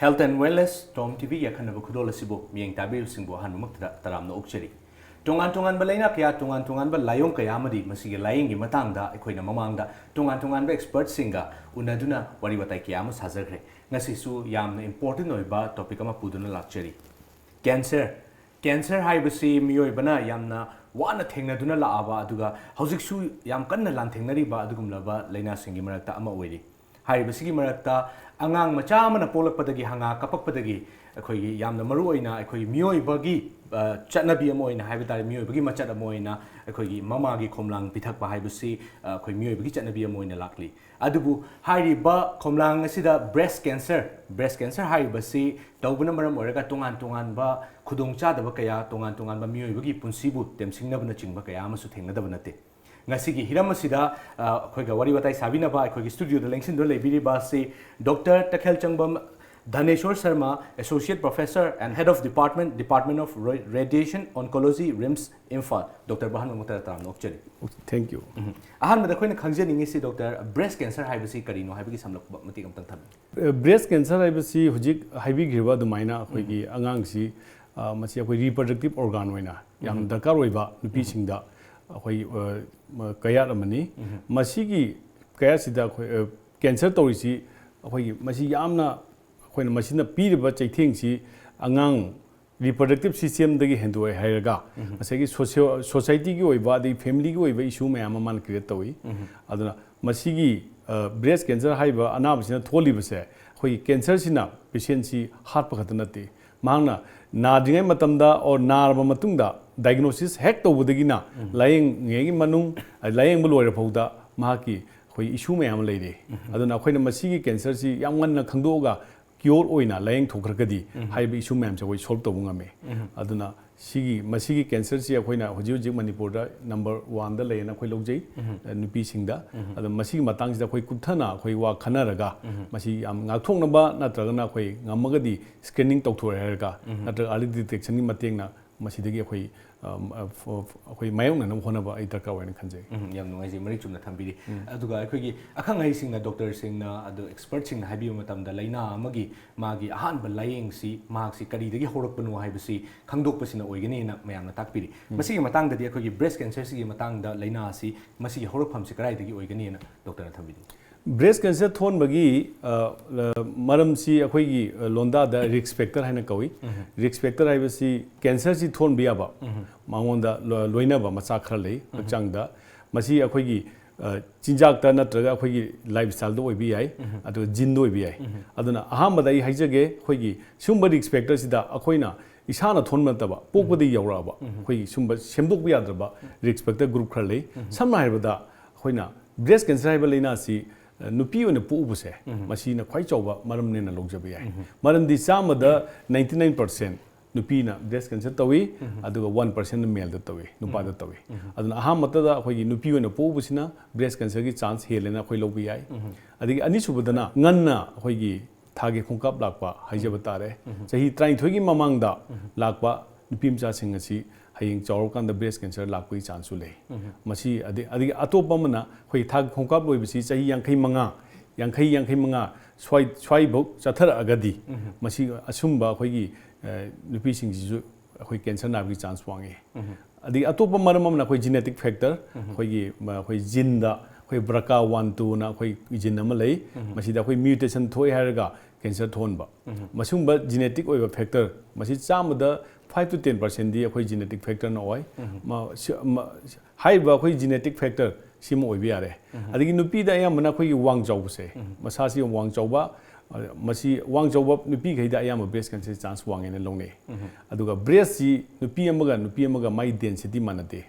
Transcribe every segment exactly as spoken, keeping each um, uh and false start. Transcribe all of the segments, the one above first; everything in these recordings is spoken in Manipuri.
Health and Wellness, ꯇꯣꯝ ꯇꯤꯚꯤꯒꯤ ꯑꯈꯟꯅꯕ ꯈꯨꯗꯣꯜ ꯑꯁꯤꯕꯨ ꯃꯤꯠꯌꯦꯡ ꯇꯥꯕꯤꯔꯤꯕꯁꯤꯡꯕꯨ ꯑꯍꯥꯟꯕꯃꯛꯇꯗ ꯇꯔꯥꯝꯅ ꯑꯣꯛꯆꯔꯤ꯫ ꯇꯣꯉꯥꯟ ꯇꯣꯉꯥꯟꯕ ꯂꯥꯏꯅꯥ ꯀꯌꯥ, ꯇꯣꯉꯥꯟ ꯇꯣꯉꯥꯟꯕ ꯂꯥꯏꯑꯣꯡ ꯀꯌꯥ ꯑꯃꯗꯤ ꯃꯁꯤꯒꯤ ꯂꯥꯏꯌꯦꯡꯒꯤ ꯃꯇꯥꯡꯗ ꯑꯩꯈꯣꯏꯅ ꯃꯃꯥꯡꯗ ꯇꯣꯉꯥꯟ ꯇꯣꯉꯥꯟꯕ expertꯁꯤꯡꯒ ꯎꯅꯗꯨꯅ ꯋꯥꯔꯤ ꯋꯥꯇꯥꯏ ꯀꯌꯥ ꯑꯃ ꯁꯥꯖꯈ꯭ꯔꯦ꯫ ꯉꯁꯤꯁꯨ ꯌꯥꯝꯅ important ꯑꯣꯏꯕ topic ꯑꯃ ꯄꯨꯗꯨꯅ ꯂꯥꯛꯆꯔꯤ꯫ Cancer꯫ Cancer ꯍꯥꯏꯕꯁꯤ ꯃꯤꯑꯣꯏꯕꯅ ꯌꯥꯝꯅ ꯋꯥꯅ ꯊꯦꯡꯅꯗꯨꯅ ꯂꯥꯛꯑꯕ, ꯑꯗꯨꯒ ꯍꯧꯖꯤꯛꯁꯨ ꯌꯥꯝ ꯀꯟꯅ ꯂꯥꯟꯊꯦꯡꯅꯔꯤꯕ ꯑꯗꯨꯒꯨꯝꯂꯕ ꯂꯥꯏꯅꯥꯁꯤꯡꯒꯤ ꯃꯔꯛꯇ ꯑꯃ ꯑꯣꯏꯔꯤ꯫ ꯍꯥꯏꯔꯤꯕꯁꯤꯒꯤ ꯃꯔꯛꯇ ꯑꯉꯥꯡ ꯃꯆꯥ ꯑꯃꯅ ꯄꯣꯛꯂꯛꯄꯗꯒꯤ ꯍꯪꯉꯥ ꯀꯞꯄꯛꯄꯗꯒꯤ ꯑꯩꯈꯣꯏꯒꯤ ꯌꯥꯝꯅ ꯃꯔꯨ ꯑꯣꯏꯅ ꯑꯩꯈꯣꯏꯒꯤ ꯃꯤꯑꯣꯏꯕꯒꯤ, ꯑ, ꯆꯠꯅꯕꯤ ꯑꯃ ꯑꯣꯏꯅ ꯍꯥꯏꯕ ꯇꯥꯔꯦ, ꯃꯤꯑꯣꯏꯕꯒꯤ ꯃꯆꯠ ꯑꯃ ꯑꯣꯏꯅ ꯑꯩꯈꯣꯏꯒꯤ ꯃꯃꯥꯒꯤ ꯈꯣꯝꯂꯥꯡ ꯄꯤꯊꯛꯄ ꯍꯥꯏꯕꯁꯤ, ꯑ, ꯑꯩꯈꯣꯏ ꯃꯤꯑꯣꯏꯕꯒꯤ ꯆꯠꯅꯕꯤ ꯑꯃ ꯑꯣꯏꯅ ꯂꯥꯛꯂꯤ꯫ ꯑꯗꯨꯕꯨ ꯍꯥꯏꯔꯤꯕ ꯈꯣꯝꯂꯥꯡ ꯑꯁꯤꯗ breast cancer, breast cancer ꯍꯥꯏꯔꯤꯕꯁꯤ ꯇꯧꯕꯅ ꯃꯔꯝ ꯑꯣꯏꯔꯒ ꯇꯣꯉꯥꯟ ꯇꯣꯉꯥꯟꯕ ꯈꯨꯗꯣꯡꯆꯥꯗꯕ ꯀꯌꯥ, ꯇꯣꯉꯥꯟ ꯇꯣꯉꯥꯟꯕ ꯃꯤꯑꯣꯏꯕꯒꯤ ꯄꯨꯟꯁꯤꯕꯨ ꯇꯦꯝꯁꯤꯡꯅꯕꯅꯆꯤꯡꯕ ꯀꯌꯥ ꯑꯃꯁꯨ ꯊꯦꯡꯅꯗꯕ ꯅꯠꯇꯦ꯫ ꯉꯁꯤꯒꯤ ꯍꯤꯔꯝ ꯑꯁꯤꯗ, ꯑ, ꯑꯩꯈꯣꯏꯒ ꯋꯥꯔꯤ ꯋꯥꯇꯥꯏ ꯁꯥꯕꯤꯅꯕ ꯑꯩꯈꯣꯏꯒꯤ studioꯗ ꯂꯦꯡꯁꯤꯟꯗꯨꯅ ꯂꯩꯕꯤꯔꯤꯕ ꯑꯁꯤ Doctor ꯇꯈꯦꯜꯆꯪꯕꯝ ꯙꯅꯦꯁꯣꯔ Sharma, Associate Professor and Head of Department, Department of Ra-, Radiation Oncology, RIMS, Imphal. Doctorꯕꯨ ꯑꯍꯥꯟꯕ ꯃꯛꯇꯗ ꯇꯔꯥꯝꯅ ꯑꯣꯛꯆꯔꯤ꯫ Thank you. ꯑꯍꯥꯟꯕꯗ ꯑꯩꯈꯣꯏꯅ ꯈꯪꯖꯅꯤꯡꯉꯤꯁꯤ, Doctor, breast cancer ꯍꯥꯏꯕꯁꯤ ꯀꯔꯤꯅꯣ ꯍꯥꯏꯕꯒꯤ ꯁꯝꯂꯞꯄ ꯃꯇꯦꯛ ꯑꯃꯇꯪ ꯊꯝꯕꯤꯌꯨ꯫ Breast cancer ꯍꯥꯏꯕꯁꯤ ꯍꯧꯖꯤꯛ ꯍꯥꯏꯕꯤꯈ꯭ꯔꯤꯕ ꯑꯗꯨꯃꯥꯏꯅ ꯑꯩꯈꯣꯏꯒꯤ ꯑꯉꯥꯡꯁꯤ, ꯑ, ꯃꯁꯤ ꯑꯩꯈꯣꯏ reproductive organ ꯑꯣꯏꯅ ꯌꯥꯝꯅ ꯗꯔꯀꯥꯔ ꯑꯣꯏꯕ ꯅꯨꯄꯤꯁꯤꯡꯗ ꯑꯩꯈꯣꯏ, ꯑ, ꯃ-, ꯀꯌꯥꯠ ꯑꯃꯅꯤ꯫ ꯃꯁꯤꯒꯤ ꯀꯌꯥꯠꯁꯤꯗ ꯑꯩꯈꯣꯏ, ꯑ, cancer ꯇꯧꯔꯤꯁꯤ ꯑꯩꯈꯣꯏꯒꯤ ꯃꯁꯤ ꯌꯥꯝꯅ ꯑꯩꯈꯣꯏꯅ ꯃꯁꯤꯅ ꯄꯤꯔꯤꯕ ꯆꯩꯊꯦꯡꯁꯤ ꯑꯉꯥꯡ reproductive systemꯗꯒꯤ ꯍꯦꯟꯗꯣꯛꯑꯦ ꯍꯥꯏꯔꯒ ꯉꯁꯥꯏꯒꯤ socio-, societyꯒꯤ ꯑꯣꯏꯕ ꯑꯗꯩ familyꯒꯤ ꯑꯣꯏꯕ issue ꯃꯌꯥꯝ ꯑꯃ ꯃꯥꯅ create ꯇꯧꯏ꯫ ꯑꯗꯨꯅ ꯃꯁꯤꯒꯤ, ꯑ, breast cancer ꯍꯥꯏꯔꯤꯕ ꯑꯅꯥꯕꯁꯤꯅ ꯊꯣꯛꯍꯜꯂꯤꯕꯁꯦ ꯑꯩꯈꯣꯏꯒꯤ cancerꯁꯤꯅ patientꯁꯤ ꯍꯥꯠꯄ ꯈꯛꯇ ꯅꯠꯇꯦ, ꯃꯍꯥꯛꯅ ꯅꯥꯗ꯭ꯔꯤꯉꯩ ꯃꯇꯝꯗ or ꯅꯥꯔꯕ ꯃꯇꯨꯡꯗ diagnosis ꯍꯦꯛ ꯇꯧꯕꯗꯒꯤꯅ ꯂꯥꯏꯌꯦꯡꯉꯩꯒꯤ ꯃꯅꯨꯡ, ꯂꯥꯏꯌꯦꯡꯕ ꯂꯣꯏꯔ ꯐꯥꯎꯗ ꯃꯍꯥꯛꯀꯤ ꯑꯩꯈꯣꯏ issue ꯃꯌꯥꯝ ꯑꯃ ꯂꯩꯔꯤ꯫ ꯑꯗꯨꯅ ꯑꯩꯈꯣꯏꯅ ꯃꯁꯤꯒꯤ cancerꯁꯤ ꯌꯥꯝ ꯉꯟꯅ ꯈꯪꯗꯣꯛꯑꯒ cure ꯑꯣꯏꯅ ꯂꯥꯏꯌꯦꯡꯊꯣꯛꯈ꯭ꯔꯒꯗꯤ ꯍꯥꯏꯔꯤꯕ issue ꯃꯌꯥꯝꯁꯦ ꯑꯩꯈꯣꯏ solve ꯇꯧꯕ ꯉꯝꯃꯦ꯫ ꯑꯗꯨꯅ ꯁꯤꯒꯤ, ꯃꯁꯤꯒꯤ cancerꯁꯤ ꯑꯩꯈꯣꯏꯅ ꯍꯧꯖꯤꯛ ꯍꯧꯖꯤꯛ ꯃꯅꯤꯄꯨꯔꯗ number oneꯗ ꯂꯩꯌꯦꯅ ꯑꯩꯈꯣꯏ ꯂꯧꯖꯩ, ꯑ, ꯅꯨꯄꯤꯁꯤꯡꯗ꯫ ꯑꯗꯣ ꯃꯁꯤꯒꯤ ꯃꯇꯥꯡꯁꯤꯗ ꯑꯩꯈꯣꯏ ꯀꯨꯞꯊꯅ ꯑꯩꯈꯣꯏ ꯋꯥ ꯈꯟꯅꯔꯒ ꯃꯁꯤ ꯌꯥꯝ ꯉꯥꯛꯊꯣꯛꯅꯕ ꯅꯠꯇ꯭ꯔꯒꯅ ꯑꯩꯈꯣꯏ ꯉꯝꯃꯒꯗꯤ screening ꯇꯧꯊꯣꯛꯑꯦ ꯍꯥꯏꯔꯒ ꯅꯠꯇ꯭ꯔꯒ early detectionꯒꯤ ꯃꯇꯦꯡꯅ ꯃꯁꯤꯗꯒꯤ ꯑꯩꯈꯣꯏ ꯑ, ꯑ, ꯐ- ꯐ- ꯑꯩꯈꯣꯏ ꯃꯥꯌꯣꯛꯅꯅꯕ ꯍꯣꯠꯅꯕ ꯑꯩ ꯗꯔꯀꯥꯔ ꯑꯣꯏꯅ ꯈꯟꯖꯩ꯫ ꯎꯝ, ꯌꯥꯝ ꯅꯨꯡꯉꯥꯏꯖꯩ, ꯃꯔꯤꯛ ꯆꯨꯝꯅ ꯊꯝꯕꯤꯔꯤ꯫ ꯑꯗꯨꯒ ꯑꯩꯈꯣꯏꯒꯤ ꯑꯈꯪ ꯑꯍꯩꯁꯤꯡꯅ, ꯗꯣꯛꯇꯔꯁꯤꯡꯅ, ꯑꯗꯨ ꯑꯦꯛꯁꯄꯔꯠꯁꯤꯡꯅ ꯍꯥꯏꯕꯤꯕ ꯃꯇꯝꯗ ꯂꯥꯏꯅꯥ ꯑꯃꯒꯤ ꯃꯥꯒꯤ ꯑꯍꯥꯟꯕ ꯂꯥꯏꯌꯦꯡꯁꯤ ꯃꯍꯥꯛꯁꯤ ꯀꯔꯤꯗꯒꯤ ꯍꯧꯔꯛꯄꯅꯣ ꯍꯥꯏꯕꯁꯤ ꯈꯪꯗꯣꯛꯄꯁꯤꯅ ꯑꯣꯏꯒꯅꯤꯅ ꯃꯌꯥꯝꯅ ꯇꯥꯛꯄꯤꯔꯤ꯫ ꯃꯁꯤꯒꯤ ꯃꯇꯥꯡꯗꯗꯤ, ꯑꯩꯈꯣꯏꯒꯤ ꯕ꯭ꯔꯦꯁ ꯀꯦꯟꯁꯔꯁꯤꯒꯤ ꯃꯇꯥꯡꯗ, ꯂꯥꯏꯅꯥ ꯑꯁꯤ ꯃꯁꯤꯒꯤ ꯍꯧꯔꯛꯐꯝꯁꯤ ꯀꯗꯥꯏꯗꯒꯤ ꯑꯣꯏꯒꯅꯤꯅ ꯗꯣꯛꯇꯔꯅ ꯊꯝꯕꯤꯅꯤꯡꯉꯤ? ꯕ꯭ꯔꯦꯁ ꯀꯦꯟꯁꯔ ꯊꯣꯛꯍꯟꯕꯒꯤ ꯑ, ꯂ- ꯃꯔꯝꯁꯤ ꯑꯩꯈꯣꯏꯒꯤ ꯑ, ꯂꯣꯟꯗꯥꯗ ꯔꯤꯛꯁ ꯐꯦꯛꯇꯔ ꯍꯥꯏꯅ ꯀꯧꯏ꯫ ꯔꯤꯛꯁ ꯐꯦꯛꯇꯔ ꯍꯥꯏꯕꯁꯤ ꯀꯦꯟꯁꯔꯁꯤ ꯊꯣꯛꯍꯟꯕ ꯌꯥꯕ ꯃꯉꯣꯟꯗ ꯂꯣ- ꯂꯣꯏꯅꯕ ꯃꯆꯥꯛ ꯈꯔ ꯂꯩ ꯍꯛꯆꯥꯡꯗ꯫ ꯃꯁꯤ ꯑꯩꯈꯣꯏꯒꯤ ꯑ, ꯆꯤꯟꯖꯥꯛꯇ ꯅꯠꯇ꯭ꯔꯒ ꯑꯩꯈꯣꯏꯒꯤ ꯂꯥꯏꯐ ꯁ꯭ꯇꯥꯏꯜꯗ ꯑꯣꯏꯕ ꯌꯥꯏ, ꯑꯗꯨꯒ ꯖꯤꯟꯗ ꯑꯣꯏꯕ ꯌꯥꯏ꯫ ꯑꯗꯨꯅ ꯑꯍꯥꯟꯕꯗ ꯑꯩ ꯍꯥꯏꯖꯒꯦ, ꯑꯩꯈꯣꯏꯒꯤ ꯁꯤꯒꯨꯝꯕ ꯔꯤꯛꯁ ꯐꯦꯛꯇꯔꯁꯤꯗ ꯑꯩꯈꯣꯏꯅ ꯏꯁꯥꯅ ꯊꯣꯟꯕ ꯅꯠꯇꯕ, ꯄꯣꯛꯄꯗꯒꯤ ꯌꯥꯎꯔꯛꯑꯕ ꯑꯩꯈꯣꯏꯒꯤ ꯁꯤꯒꯨꯝꯕ ꯁꯦꯝꯗꯣꯛꯄ ꯌꯥꯗ꯭ꯔꯕ ꯔꯤꯛꯁ ꯐꯦꯛꯇꯔ ꯒ꯭ꯔꯨꯞ ꯈꯔ ꯂꯩ꯫ ꯁꯝꯅ ꯍꯥꯏꯔꯕꯗ, ꯑꯩꯈꯣꯏꯅ ꯕ꯭ꯔꯦꯁ ꯀꯦꯟꯁꯔ ꯍꯥꯏꯕ ꯂꯥꯏꯅꯥꯁꯤ ꯑ, ꯅꯨꯄꯤ ꯑꯣꯏꯅ ꯄꯣꯛꯎꯕꯁꯦ, ꯃꯁꯤꯅ ꯈ꯭ꯋꯥꯏ ꯆꯥꯎꯕ ꯃꯔꯝꯅꯦꯅ ꯂꯧꯖꯕ ꯌꯥꯏ꯫ ꯃꯔꯝꯗꯤ ꯆꯥꯝꯃꯗ ninety nine percent ꯅꯨꯄꯤꯅ ꯕ꯭ꯔꯦꯁ ꯀꯦꯟꯁꯔ ꯇꯧꯏ, ꯑꯗꯨꯒ ꯋꯥꯟ ꯄꯔꯁꯦꯟꯅ ꯃꯦꯜꯗ ꯇꯧꯏ, ꯅꯨꯄꯥꯗ ꯇꯧꯏ꯫ ꯑꯗꯨꯅ ꯑꯍꯥꯟꯕꯗ ꯑꯩꯈꯣꯏꯒꯤ ꯅꯨꯄꯤ ꯑꯣꯏꯅ ꯄꯣꯛꯎꯕꯁꯤꯅ ꯕ꯭ꯔꯦꯁ ꯀꯦꯟꯁꯔꯒꯤ ꯆꯥꯟꯁ ꯍꯦꯜꯂꯦꯅ ꯑꯩꯈꯣꯏ ꯂꯧꯕ ꯌꯥꯏ꯫ ꯑꯗꯒꯤ ꯑꯅꯤꯁꯨꯕꯗꯅ ꯉꯟꯅ ꯑꯩꯈꯣꯏꯒꯤ ꯊꯥꯒꯤ ꯈꯣꯡꯀꯥꯞ ꯂꯥꯛꯄ ꯍꯥꯏꯖꯕ ꯇꯥꯔꯦ꯫ ꯆꯍꯤ ꯇꯔꯥꯅꯤꯊꯣꯏꯒꯤ ꯃꯃꯥꯡꯗ ꯂꯥꯛꯄ ꯅꯨꯄꯤ ꯃꯆꯥꯁꯤꯡ ꯑꯁꯤ ꯍꯌꯦꯡ ꯆꯥꯎꯔꯀꯥꯟꯗ ꯕ꯭ꯔꯦꯁ ꯀꯦꯟꯁꯔ ꯂꯥꯛꯄꯒꯤ ꯆꯥꯟꯁꯁꯨ ꯂꯩ꯫ ꯃꯁꯤ ꯑꯗꯩ-, ꯑꯗꯒꯤ ꯑꯇꯣꯞꯄ ꯑꯃꯅ ꯑꯩꯈꯣꯏ ꯊꯥꯒꯤ ꯈꯣꯡꯀꯥꯞ ꯂꯣꯏꯕꯁꯤ ꯆꯍꯤ ꯌꯥꯡꯈꯩ ꯃꯉꯥ, ꯌꯥꯡꯈꯩ, ꯌꯥꯡꯈꯩ ꯃꯉꯥ ꯁ꯭ꯋꯥꯏ-, ꯁ꯭ꯋꯥꯏꯐꯧ ꯆꯠꯊꯔꯛꯑꯒꯗꯤ ꯃꯁꯤ ꯑꯁꯨꯝꯕ ꯑꯩꯈꯣꯏꯒꯤ, ꯑ, ꯅꯨꯄꯤꯁꯤꯡꯁꯤꯁꯨ ꯑꯩꯈꯣꯏ ꯀꯦꯟꯁꯔ ꯅꯥꯕꯒꯤ ꯆꯥꯟꯁ ꯋꯥꯡꯉꯤ꯫ ꯑꯗꯒꯤ ꯑꯇꯣꯞꯄ ꯃꯔꯝ ꯑꯃꯅ ꯑꯩꯈꯣꯏ ꯖꯤꯅꯦꯇꯤꯛ ꯐꯦꯛꯇꯔ, ꯑꯩꯈꯣꯏꯒꯤ, ꯃ-, ꯑꯩꯈꯣꯏ ꯖꯤꯟꯗ ꯑꯩꯈꯣꯏ ꯕ꯭ꯔꯀꯥ ꯋꯥꯟ ꯇꯨꯅ ꯑꯩꯈꯣꯏ ꯖꯤꯟ ꯑꯃ ꯂꯩ꯫ ꯃꯁꯤꯗ ꯑꯩꯈꯣꯏ ꯃ꯭ꯌꯨꯇꯦꯁꯟ ꯊꯣꯛꯑꯦ ꯍꯥꯏꯔꯒ ꯀꯦꯟꯁꯔ ꯊꯣꯛꯍꯟꯕ꯫ ꯃꯁꯤꯒꯨꯝꯕ ꯖꯤꯅꯦꯇꯤꯛ ꯑꯣꯏꯕ ꯐꯦꯛꯇꯔ, ꯃꯁꯤ ꯆꯥꯝꯃꯗ five to ten percentꯗꯤ ꯑꯩꯈꯣꯏ ꯖꯤꯅꯦꯇꯤꯛ ꯐꯦꯛꯇꯔꯅ ꯑꯣꯏ꯫ ꯃ-, ꯁꯤ-, ꯃ-, ꯍꯥꯏꯔꯤꯕ ꯑꯩꯈꯣꯏ ꯖꯤꯅꯦꯇꯤꯛ ꯐꯦꯛꯇꯔ ꯁꯤꯃ ꯑꯣꯏꯕ ꯌꯥꯔꯦ꯫ ꯑꯗꯒꯤ ꯅꯨꯄꯤꯗ ꯑꯌꯥꯝꯕꯅ ꯑꯩꯈꯣꯏꯒꯤ ꯋꯥꯡ ꯆꯥꯎꯕꯁꯦ, ꯃꯁꯥꯁꯤ ꯌꯥꯝ ꯋꯥꯡ ꯆꯥꯎꯕ, ꯑ, ꯃꯁꯤ ꯋꯥꯡ ꯆꯥꯎꯕ ꯅꯨꯄꯤꯈꯩꯗ ꯑꯌꯥꯝꯕ ꯕ꯭ꯔꯦꯁ ꯀꯦꯟꯁꯔ ꯆꯥꯟꯁ ꯋꯥꯡꯉꯦꯅ ꯂꯧꯅꯩ꯫ ꯑꯗꯨꯒ ꯕ꯭ꯔꯦꯁꯁꯤ ꯅꯨꯄꯤ ꯑꯃꯒ ꯅꯨꯄꯤ ꯑꯃꯒ ꯃꯥꯒꯤ ꯗꯦꯟꯁꯤꯇꯤ ꯃꯥꯟꯅꯗꯦ꯫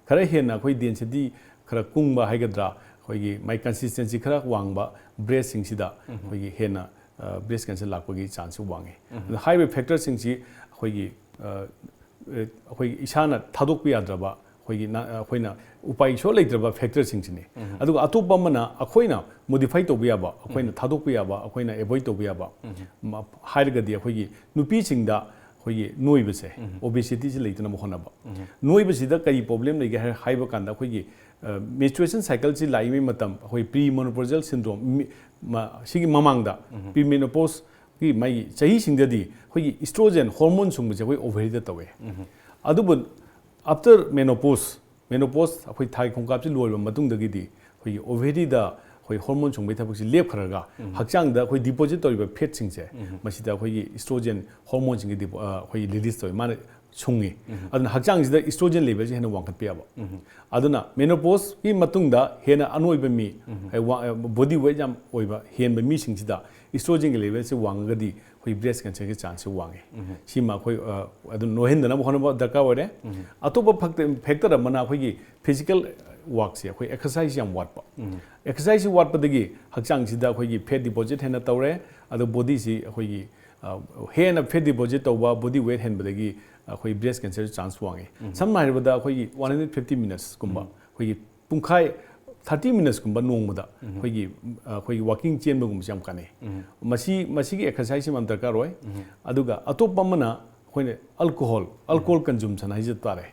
ꯈꯔ ꯍꯦꯟꯅ ꯑꯩꯈꯣꯏ ꯗꯦꯟꯁꯤꯇꯤ ꯈꯔ ꯀꯨꯡꯕ ꯍꯥꯏꯒꯗ꯭ꯔꯥ, ꯑꯩꯈꯣꯏꯒꯤ ꯃꯥꯒꯤ ꯀꯟꯁꯤꯁꯇꯦꯟꯁꯤ ꯈꯔ ꯋꯥꯡꯕ ꯕ꯭ꯔꯦꯁꯁꯤꯡꯁꯤꯗ ꯑꯩꯈꯣꯏꯒꯤ ꯍꯦꯟꯅ, ꯑ, ꯕ꯭ꯔꯦꯁ ꯀꯦꯟꯁꯔ ꯂꯥꯛꯄꯒꯤ ꯆꯥꯟꯁꯁꯨ ꯋꯥꯡꯉꯤ꯫ ꯑꯗꯨꯅ ꯍꯥꯏꯔꯤꯕ ꯐꯦꯛꯇꯔꯁꯤꯡꯁꯤ ꯑꯩꯈꯣꯏꯒꯤ, ꯑ, ꯑ, ꯑꯩꯈꯣꯏꯒꯤ ꯏꯁꯥꯅ ꯊꯥꯗꯣꯛꯄ ꯌꯥꯗ꯭ꯔꯕ, ꯑꯩꯈꯣꯏꯒꯤ ꯅ-, ꯑꯩꯈꯣꯏꯅ ꯎꯄꯥꯏ ꯁꯨꯡꯂꯩ ꯂꯩꯇ꯭ꯔꯕ ꯐꯦꯛꯇꯔꯁꯤꯡꯁꯤꯅꯤ꯫ ꯑꯗꯨꯒ ꯑꯇꯣꯞꯄ ꯑꯃꯅ ꯑꯩꯈꯣꯏꯅ ꯃꯣꯗꯤꯐꯥꯏ ꯇꯧꯕ ꯌꯥꯕ, ꯑꯩꯈꯣꯏꯅ ꯊꯥꯗꯣꯛꯄ ꯌꯥꯕ, ꯑꯩꯈꯣꯏꯅ ꯑꯦꯚꯣꯏꯗ ꯇꯧꯕ ꯌꯥꯕ, ꯃ-, ꯍꯥꯏꯔꯒꯗꯤ ꯑꯩꯈꯣꯏꯒꯤ ꯅꯨꯄꯤꯁꯤꯡꯗ ꯑꯩꯈꯣꯏꯒꯤ ꯅꯣꯏꯕꯁꯦ, obesity ꯁꯤ ꯂꯩꯇꯅꯕ ꯍꯣꯠꯅꯕ꯫ ꯅꯣꯏꯕꯁꯤꯗ ꯀꯔꯤ problem ꯂꯩꯒꯦ ꯍꯥꯏ-, ꯍꯥꯏꯕ ꯀꯥꯟꯗ ꯑꯩꯈꯣꯏꯒꯤ menstruation cycle ꯁꯤ ꯂꯥꯛꯏꯉꯩ ꯃꯇꯝ, ꯑꯩꯈꯣꯏ premenopausal syndrome, ꯁꯤꯒꯤ ꯃꯃꯥꯡꯗ, premenopausal ꯒꯤ ꯃꯥꯒꯤ ꯆꯍꯤꯁꯤꯡꯗꯗꯤ ꯑꯩꯈꯣꯏꯒꯤ estrogen hormone ꯁꯨꯡꯕꯁꯦ ꯑꯩꯈꯣꯏ ovary ꯗ ꯇꯧꯋꯦ꯫ ꯑꯗꯨꯕꯨ after menopause, menopause ꯑꯩꯈꯣꯏ ꯊꯥꯒꯤ ꯈꯣꯡꯀꯥꯞꯁꯤ ꯂꯣꯏꯔꯕ ꯃꯇꯨꯡꯗꯒꯤꯗꯤ ꯑꯩꯈꯣꯏꯒꯤ ovary ꯗ ꯑꯩꯈꯣꯏ hormone ꯁꯨꯡꯕꯒꯤ ꯊꯕꯛꯁꯤ ꯂꯦꯞꯈ꯭ꯔꯒ ꯍꯛꯆꯥꯡꯗ ꯑꯩꯈꯣꯏ deposit ꯇꯧꯔꯤꯕ fat ꯁꯤꯡꯁꯦ ꯃꯁꯤꯗ ꯑꯩꯈꯣꯏꯒꯤ estrogen hormone ꯁꯤꯡꯒꯤ depo-, ꯑ, ꯑꯩꯈꯣꯏꯒꯤ release ꯇꯧꯋꯤ꯫ ꯃꯥꯅ ꯁꯨꯡꯉꯤ꯫ ꯑꯗꯨꯅ ꯍꯛꯆꯥꯡꯁꯤꯗ estrogen level ꯁꯤ ꯍꯦꯟꯅ ꯋꯥꯡꯈꯠꯄ ꯌꯥꯕ꯫ ꯑꯗꯨꯅ menopause ꯀꯤ ꯃꯇꯨꯡꯗ ꯍꯦꯟꯅ ꯑꯅꯣꯏꯕ ꯃꯤ, ꯍꯥꯏ, ꯋꯥ-, body weight ꯌꯥꯝ ꯑꯣꯏꯕ ꯍꯦꯟꯕ ꯃꯤꯁꯤꯡꯁꯤꯗ estrogen ꯒꯤ level ꯁꯤ ꯋꯥꯡꯉꯒꯗꯤ ꯑꯩꯈꯣꯏ breast cancer ꯒꯤ chance ꯁꯤ ꯋꯥꯡꯉꯤ꯫ ꯁꯤꯃ ꯑꯩꯈꯣꯏ, ꯑ, ꯑꯗꯨꯝ ꯅꯣꯏꯍꯟꯗꯅꯕ ꯍꯣꯠꯅꯕ ꯗꯔꯀꯥꯔ ꯑꯣꯏꯔꯦ꯫ ꯑꯇꯣꯞꯄ factor, factor ꯑꯃꯅ ꯑꯩꯈꯣꯏꯒꯤ physical work ꯁꯦ, ꯑꯩꯈꯣꯏ exercise ꯌꯥꯝ ꯋꯥꯠꯄ꯫ Exercise ꯁꯤ ꯋꯥꯠꯄꯗꯒꯤ ꯍꯛꯆꯥꯡꯁꯤꯗ ꯑꯩꯈꯣꯏꯒꯤ fat deposit ꯍꯦꯟꯅ ꯇꯧꯔꯦ꯫ ꯑꯗꯣ body ꯁꯤ ꯑꯩꯈꯣꯏꯒꯤ, ꯑ, ꯍꯦꯟꯅ fat deposit ꯇꯧꯕ, body weight ꯍꯦꯟꯕꯗꯒꯤ ꯑꯩꯈꯣꯏ breast cancer chance ꯋꯥꯡꯉꯤ꯫ ꯁꯝꯅ ꯍꯥꯏꯔꯕꯗ ꯑꯩꯈꯣꯏꯒꯤ one hundred fifty minutes ꯀꯨꯝꯕ, ꯑꯩꯈꯣꯏꯒꯤ ꯄꯨꯡꯈꯥꯏ, thirty minutes ꯀꯨꯝꯕ ꯅꯣꯡꯃꯗ ꯑꯩꯈꯣꯏꯒꯤ, ꯑ, ꯑꯩꯈꯣꯏꯒꯤ walking ꯆꯦꯟꯕꯒꯨꯝꯕꯁꯦ ꯌꯥꯝ ꯀꯥꯟꯅꯩ꯫ ꯃꯁꯤ, ꯃꯁꯤꯒꯤ exercise ꯁꯤ ꯌꯥꯝ ꯗꯔꯀꯥꯔ ꯑꯣꯏ꯫ ꯑꯗꯨꯒ ꯑꯇꯣꯞꯄ ꯑꯃꯅ ꯑꯩꯈꯣꯏꯅ alcohol, alcohol consumption ꯍꯥꯏꯖ ꯇꯥꯔꯦ꯫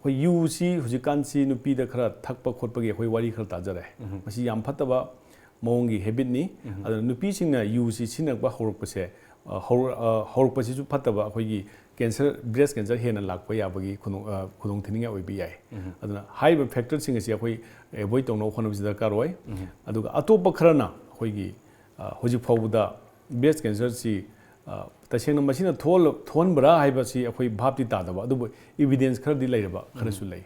ꯑꯩꯈꯣꯏ ꯌꯨꯁꯤ ꯍꯧꯖꯤꯛꯀꯥꯟꯁꯤ ꯅꯨꯄꯤꯗ ꯈꯔ ꯊꯛꯄ ꯈꯣꯠꯄꯒꯤ ꯑꯩꯈꯣꯏ ꯋꯥꯔꯤ ꯈꯔ ꯇꯥꯖꯔꯦ꯫ ꯃꯁꯤ ꯌꯥꯝ ꯐꯠꯇꯕ ꯃꯑꯣꯡꯒꯤ habit ꯅꯤ꯫ ꯑꯗꯨꯅ ꯅꯨꯄꯤꯁꯤꯡꯅ ꯌꯨꯁꯤ ꯁꯤꯖꯤꯟꯅꯔꯛꯄ ꯍꯧꯔꯛꯄꯁꯦ, ꯑ, ꯍꯧꯔ-, ꯑ, ꯍꯧꯔꯛꯄꯁꯤꯁꯨ ꯐꯠꯇꯕ, ꯑꯩꯈꯣꯏꯒꯤ cancer, breast cancer ꯍꯦꯟꯅ ꯂꯥꯛꯄ ꯌꯥꯕꯒꯤ ꯈꯨꯗꯣꯡ-, ꯑ, ꯈꯨꯗꯣꯡꯊꯤꯅꯤꯡꯉꯥꯏ ꯑꯣꯏꯕ ꯌꯥꯏ꯫ ꯑꯗꯨꯅ ꯍꯥꯏꯔꯤꯕ factor ꯁꯤꯡ ꯑꯁꯤ ꯑꯩꯈꯣꯏ avoid ꯇꯧꯅꯕ ꯍꯣꯠꯅꯕꯁꯤ ꯗꯔꯀꯥꯔ ꯑꯣꯏ꯫ ꯑꯗꯨꯒ ꯑꯇꯣꯞꯄ ꯈꯔꯅ ꯑꯩꯈꯣꯏꯒꯤ, ꯑ, ꯍꯧꯖꯤꯛ ꯐꯥꯎꯕꯗ breast cancer ꯁꯤ, ꯑ, ꯇꯁꯦꯡꯅ ꯃꯁꯤꯅ ꯊꯣꯛꯍꯜ-, ꯊꯣꯛꯍꯟꯕ꯭ꯔꯥ ꯍꯥꯏꯕꯁꯤ ꯑꯩꯈꯣꯏ ꯚꯥꯞꯇꯤ ꯇꯥꯗꯕ, ꯑꯗꯨꯕꯨ evidence ꯈꯔꯗꯤ ꯂꯩꯔꯕ ꯈꯔꯁꯨ ꯂꯩ꯫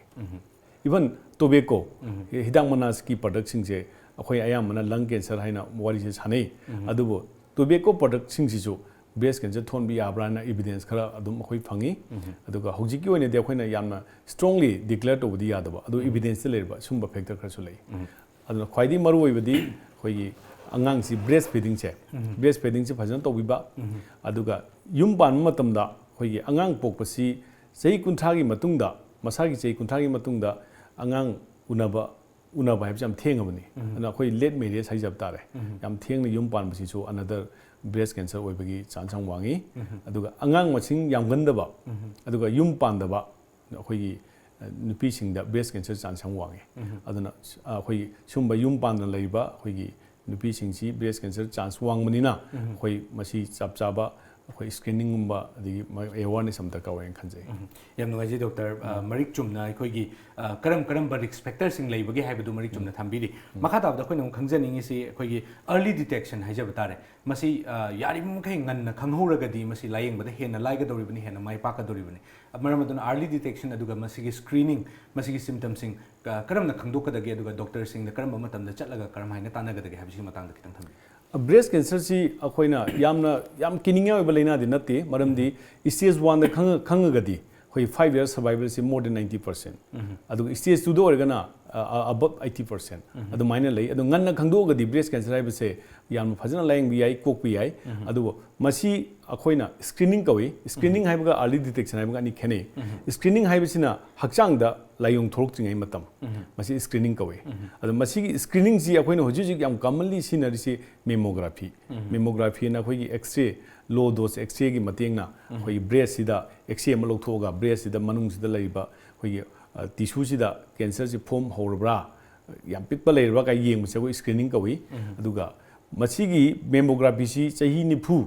Even tobacco, ꯍꯤ-, ꯍꯤꯗꯥꯛ ꯃꯅꯥꯁꯀꯤ product ꯁꯤꯡꯁꯦ ꯑꯩꯈꯣꯏ ꯑꯌꯥꯝꯕꯅ lung cancer ꯍꯥꯏꯅ ꯋꯥꯔꯤꯁꯦ ꯁꯥꯟꯅꯩ꯫ ꯑꯗꯨꯕꯨ tobacco product ꯁꯤꯡꯁꯤꯁꯨ breast cancer ꯊꯣꯛꯍꯟꯕ ꯌꯥꯕ꯭ꯔꯥ ꯍꯥꯏꯅ evidence ꯈꯔ ꯑꯗꯨꯝ ꯑꯩꯈꯣꯏ ꯐꯪꯉꯤ꯫ ꯑꯗꯨꯒ ꯍꯧꯖꯤꯛꯀꯤ ꯑꯣꯏꯅꯗꯤ ꯑꯩꯈꯣꯏꯅ ꯌꯥꯝꯅ strongly declare ꯇꯧꯕꯗꯤ ꯌꯥꯗꯕ, ꯑꯗꯨ evidence ꯇ ꯂꯩꯔꯕ ꯁꯨꯝꯕ factor ꯈꯔꯁꯨ ꯂꯩ꯫ ꯑꯗꯨꯅ ꯈ꯭ꯋꯥꯏꯗꯒꯤ ꯃꯔꯨꯑꯣꯏꯕꯗꯤ ꯑꯩꯈꯣꯏꯒꯤ ꯑꯉꯥꯡꯁꯤ breast feeding ꯁꯦ, breast feeding ꯁꯦ ꯐꯖꯅ ꯇꯧꯕꯤꯕ, ꯑꯗꯨꯒ ꯌꯨꯝ ꯄꯥꯟꯕ ꯃꯇꯝꯗ ꯑꯩꯈꯣꯏꯒꯤ ꯑꯉꯥꯡ ꯄꯣꯛꯄꯁꯤ ꯆꯍꯤ ꯀꯨꯟꯊ꯭ꯔꯥꯒꯤ ꯃꯇꯨꯡꯗ, ꯃꯁꯥꯒꯤ ꯆꯍꯤ ꯀꯨꯟꯊ꯭ꯔꯥꯒꯤ ꯃꯇꯨꯡꯗ ꯑꯉꯥꯡ ꯎꯅꯕ, ꯎꯅꯕ ꯍꯥꯏꯕꯁꯤ ꯌꯥꯝ ꯊꯦꯡꯉꯕꯅꯤ꯫ ꯑꯗꯨꯅ ꯑꯩꯈꯣꯏ late marriage ꯍꯥꯏꯖꯕ ꯇꯥꯔꯦ꯫ ꯌꯥꯝ ꯊꯦꯡꯅ ꯌꯨꯝ ꯄꯥꯟꯕꯁꯤꯁꯨ another breast cancer ꯑꯣꯏꯕꯒꯤ chance ꯌꯥꯝ ꯋꯥꯡꯉꯤ꯫ ꯑꯗꯨꯒ ꯑꯉꯥꯡ ꯃꯁꯤꯡ ꯌꯥꯝꯒꯟꯗꯕ, ꯑꯗꯨꯒ ꯌꯨꯝ ꯄꯥꯟꯗꯕ ꯑꯩꯈꯣꯏꯒꯤ, ꯑ, ꯅꯨꯄꯤꯁꯤꯡꯗ breast cancer chance ꯌꯥꯝ ꯋꯥꯡꯉꯤ꯫ ꯑꯗꯨꯅ, ꯑ, ꯑꯩꯈꯣꯏꯒꯤ ꯁꯨꯝꯕ ꯌꯨꯝ ꯄꯥꯟꯗꯅ ꯂꯩꯔꯤꯕ ꯑꯩꯈꯣꯏꯒꯤ ꯅꯨꯄꯤꯁꯤꯡꯁꯤ breast cancer chance ꯋꯥꯡꯕꯅꯤꯅ ꯑꯩꯈꯣꯏ ꯃꯁꯤ ꯆꯞ ꯆꯥꯕ ꯑꯩꯈꯣꯏ screeningꯒꯨꯝꯕ ꯑꯗꯒꯤ ꯃ-, awareness ꯑꯃ ꯗꯔꯀꯥꯔ ꯑꯣꯏꯅ ꯈꯟꯖꯩ꯫ ꯌꯥꯝ ꯅꯨꯡꯉꯥꯏꯖꯩ ꯗꯣꯛꯇꯔ꯫ ꯑ, ꯃꯔꯤꯛ ꯆꯨꯝꯅ ꯑꯩꯈꯣꯏꯒꯤ, ꯑ, ꯀꯔꯝ ꯀꯔꯝꯕ risk factorꯁꯤꯡ ꯂꯩꯕꯒꯦ ꯍꯥꯏꯕꯗꯨ ꯃꯔꯤꯛ ꯆꯨꯝꯅ ꯊꯝꯕꯤꯔꯤ꯫ ꯃꯈꯥ ꯇꯥꯕꯗ ꯑꯩꯈꯣꯏꯅ ꯑꯃꯨꯛ ꯈꯪꯖꯅꯤꯡꯉꯤꯁꯤ ꯑꯩꯈꯣꯏꯒꯤ early detection ꯍꯥꯏꯖꯕ ꯇꯥꯔꯦ꯫ ꯃꯁꯤ, ꯑ, ꯌꯥꯔꯤꯕ ꯃꯈꯩ ꯉꯟꯅ ꯈꯪꯍꯧꯔꯒꯗꯤ ꯃꯁꯤ ꯂꯥꯌꯦꯡꯕꯗ ꯍꯦꯟꯅ ꯂꯥꯏꯒꯗꯧꯔꯤꯕꯅꯤ, ꯍꯦꯟꯅ ꯃꯥꯏ ꯄꯥꯛꯀꯗꯧꯔꯤꯕꯅꯤ꯫ ꯃꯔꯝ ꯑꯗꯨꯅ early detection ꯑꯗꯨꯒ ꯃꯁꯤꯒꯤ screening, ꯃꯁꯤꯒꯤ symptomꯁꯤꯡ ꯀ-, ꯀꯔꯝꯅ ꯈꯪꯗꯣꯛꯀꯗꯒꯦ, ꯑꯗꯨꯒ ꯗꯣꯛꯇꯔꯁꯤꯡꯗ ꯀꯔꯝꯕ ꯃꯇꯝꯗ ꯆꯠꯂꯒ ꯀꯔꯝꯍꯥꯏꯅ ꯇꯥꯟꯅꯒꯗꯒꯦ ꯍꯥꯏꯕꯁꯤꯒꯤ ꯃꯇꯥꯡꯗ ꯈꯤꯇꯪ ꯊꯝꯕꯤꯌꯨ꯫ Breast cancerꯁꯤ ꯑꯩꯈꯣꯏꯅ ꯌꯥꯝꯅ, ꯌꯥꯝ ꯀꯤꯅꯤꯡꯉꯥꯏ ꯑꯣꯏꯕ ꯂꯥꯏꯅꯥꯗꯤ ꯅꯠꯇꯦ, ꯃꯔꯝꯗꯤ stage oneꯗ ꯈꯪꯉ-, ꯈꯪꯉꯒꯗꯤ ꯑꯩꯈꯣꯏ five year survivalꯁꯤ more than ninety percent, ꯑꯗꯨꯒ stage twoꯗ ꯑꯣꯏꯔꯒꯅ, ꯑ, ꯑ, above eighty percent ꯑꯗꯨꯃꯥꯏꯅ ꯂꯩ꯫ ꯑꯗꯣ ꯉꯟꯅ ꯈꯪꯗꯣꯛꯑꯒꯗꯤ breast cancer ꯍꯥꯏꯕꯁꯦ ꯌꯥꯝꯅ ꯐꯖꯅ ꯂꯥꯌꯦꯡꯕ ꯌꯥꯏ, ꯀꯣꯛꯄ ꯌꯥꯏ꯫ ꯑꯗꯨꯕꯨ ꯃꯁꯤ ꯑꯩꯈꯣꯏꯅ screening ꯀꯧꯏ꯫ Screening ꯍꯥꯏꯕꯒ early detection ꯍꯥꯏꯕꯒ ꯑꯅꯤ ꯈꯦꯠꯅꯩ꯫ Screening ꯍꯥꯏꯕꯁꯤꯅ ꯍꯛꯆꯥꯡꯗ ꯂꯥꯏꯑꯣꯡ ꯊꯣꯛꯂꯛꯇ꯭ꯔꯤꯉꯩ ꯃꯇꯝ, ꯃꯁꯤ screening ꯀꯧꯏ꯫ ꯑꯗꯣ ꯃꯁꯤꯒꯤ screeningꯁꯤ ꯑꯩꯈꯣꯏꯅ ꯍꯧꯖꯤꯛ ꯍꯧꯖꯤꯛ ꯌꯥꯝ commonly ꯁꯤꯖꯤꯟꯅꯔꯤꯁꯤ mammography꯫ Mammographyꯅ ꯑꯩꯈꯣꯏꯒꯤ X-ray, low dose X-rayꯒꯤ ꯃꯇꯦꯡꯅ ꯑꯩꯈꯣꯏꯒꯤ breastꯁꯤꯗ X-ray ꯑꯃ ꯂꯧꯊꯣꯛꯑꯒ breastꯁꯤꯗ ꯃꯅꯨꯡꯁꯤꯗ ꯂꯩꯔꯤꯕ ꯑꯩꯈꯣꯏꯒꯤ, ꯑ, tissueꯁꯤꯗ cancerꯁꯤ form ꯍꯧꯔꯕ꯭ꯔꯥ, ꯌꯥꯝ ꯄꯤꯛꯄ ꯂꯩꯔꯕ꯭ꯔꯥ ꯀꯥꯏ ꯌꯦꯡꯕꯁꯦ ꯑꯩꯈꯣꯏ screening ꯀꯧꯏ꯫ ꯑꯗꯨꯒ ꯃꯁꯤꯒꯤ mammographyꯁꯤ ꯆꯍꯤ ꯅꯤꯐꯨ,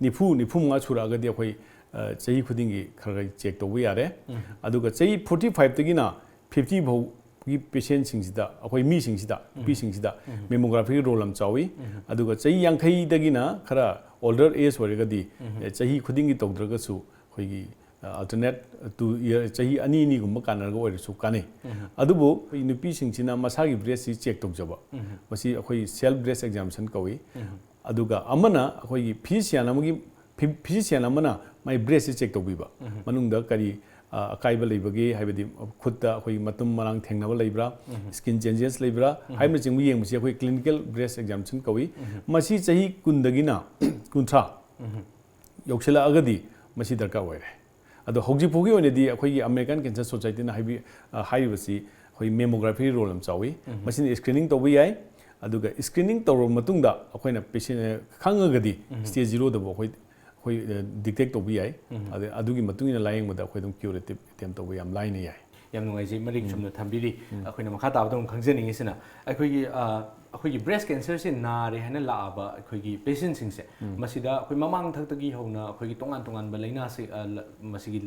ꯅꯤꯐꯨ, ꯅꯤꯐꯨ ꯃꯉꯥ ꯁꯨꯔꯛꯑꯒꯗꯤ ꯑꯩꯈꯣꯏ, ꯑ, ꯆꯍꯤ ꯈꯨꯗꯤꯡꯒꯤ ꯈꯔ ꯈꯔ check ꯇꯧꯕ ꯌꯥꯔꯦ꯫ ꯑꯗꯨꯒ ꯆꯍꯤ forty fiveꯇꯒꯤꯅ fifty ꯐꯥꯎꯒꯤ patientꯁꯤꯡꯁꯤꯗ, ꯑꯩꯈꯣꯏ ꯃꯤꯁꯤꯡꯁꯤꯗ, ꯅꯨꯄꯤꯁꯤꯡꯁꯤꯗ mammographyꯒꯤ role ꯌꯥꯝ ꯆꯥꯎꯏ꯫ ꯑꯗꯨꯒ ꯆꯍꯤ ꯌꯥꯡꯈꯩꯗꯒꯤꯅ ꯈꯔ older age ꯑꯣꯏꯔꯒꯗꯤ, ꯑ, ꯆꯍꯤ ꯈꯨꯗꯤꯡꯒꯤ ꯇꯧꯗ꯭ꯔꯒꯁꯨ ꯑꯩꯈꯣꯏꯒꯤ, ꯑ, alternate two year, ꯆꯍꯤ ꯑꯅꯤ ꯑꯅꯤꯒꯨꯝꯕ ꯀꯥꯟꯅꯔꯒ ꯑꯣꯏꯔꯁꯨ ꯀꯥꯟꯅꯩ꯫ ꯑꯗꯨꯕꯨ ꯑꯩꯈꯣꯏ ꯅꯨꯄꯤꯁꯤꯡꯁꯤꯅ ꯃꯁꯥꯒꯤ breastꯁꯤ check ꯇꯧꯖꯕ, ꯃꯁꯤ ꯑꯩꯈꯣꯏ self breast examination ꯀꯧꯏ꯫ ꯑꯗꯨꯒ ꯑꯃꯅ ꯑꯩꯈꯣꯏꯒꯤ physician ꯑꯃꯒꯤ, physician ꯑꯃꯅ ꯃꯥꯏ breastꯁꯤ check ꯇꯧꯕꯤꯕ, ꯃꯅꯨꯡꯗ ꯀꯔꯤ, ꯑ, ꯑꯀꯥꯏꯕ ꯂꯩꯕꯒꯦ, ꯍꯥꯏꯕꯗꯤ ꯈꯨꯠꯇ ꯑꯩꯈꯣꯏꯒꯤ ꯃꯇꯨꯝ ꯃꯔꯥꯡ ꯊꯦꯡꯅꯕ ꯂꯩꯕ꯭ꯔꯥ, skin changes ꯂꯩꯕ꯭ꯔꯥ ꯍꯥꯏꯕꯅꯆꯤꯡꯕ ꯌꯦꯡꯕꯁꯤ ꯑꯩꯈꯣꯏ clinical breast examination ꯀꯧꯏ꯫ ꯃꯁꯤ ꯆꯍꯤ ꯀꯨꯟꯗꯒꯤꯅ ꯀꯨꯟꯊ꯭ꯔꯥ ꯌꯧꯁꯤꯜꯂꯛꯑꯒꯗꯤ ꯃꯁꯤ ꯗꯔꯀꯥꯔ ꯑꯣꯏꯔꯦ꯫ ꯑꯗꯣ ꯍꯧꯖꯤꯛ ꯐꯥꯎꯒꯤ ꯑꯣꯏꯅꯗꯤ ꯑꯩꯈꯣꯏꯒꯤ American Cancer Societyꯅ ꯍꯥꯏꯕꯤ-, ꯑ, ꯍꯥꯏꯔꯤꯕꯁꯤ ꯑꯩꯈꯣꯏ mammographyꯒꯤ role ꯌꯥꯝ ꯆꯥꯎꯏ꯫ ꯃꯁꯤꯅ screening ꯇꯧꯕ ꯌꯥꯏ꯫ ꯑꯗꯨꯒ screening ꯇꯧꯔꯕ ꯃꯇꯨꯡꯗ ꯑꯩꯈꯣꯏꯅ patient ꯈꯪꯉꯒꯗꯤ stage zero ꯗꯕꯨ ꯑꯩꯈꯣꯏ ꯑꯩꯈꯣꯏ detect ꯇꯧꯕ ꯌꯥꯏ꯫ ꯑꯗ ꯑꯗꯨꯒꯤ ꯃꯇꯨꯡ ꯏꯟꯅ ꯂꯥꯌꯦꯡꯕꯗ ꯑꯩꯈꯣꯏ ꯑꯗꯨꯝ curative attempt ꯇꯧꯕ ꯌꯥꯝ ꯂꯥꯏꯅ ꯌꯥꯏ꯫ ꯌꯥꯝ ꯅꯨꯡꯉꯥꯏꯖꯩ, ꯃꯔꯤꯛ ꯆꯨꯝꯅ ꯊꯝꯕꯤꯔꯤ꯫ ꯑꯩꯈꯣꯏꯅ ꯃꯈꯥ ꯇꯥꯕꯗ ꯑꯃꯨꯛ ꯈꯪꯖꯅꯤꯡꯉꯤꯁꯤꯅ ꯑꯩꯈꯣꯏꯒꯤ ꯑ, ꯑꯩꯈꯣꯏꯒꯤ breast cancer ꯁꯦ ꯅꯥꯔꯦ ꯍꯥꯏꯅ ꯂꯥꯛꯑꯕ ꯑꯩꯈꯣꯏꯒꯤ patient ꯁꯤꯡꯁꯦ ꯃꯁꯤꯗ ꯑꯩꯈꯣꯏ ꯃꯃꯥꯡ ꯊꯛꯇꯒꯤ ꯍꯧꯅ ꯑꯩꯈꯣꯏꯒꯤ ꯇꯣꯉꯥꯟ ꯇꯣꯉꯥꯟꯕ ꯂꯥꯏꯅꯥꯁꯤ ꯑ, ꯂ- ꯃꯁꯤꯒꯤ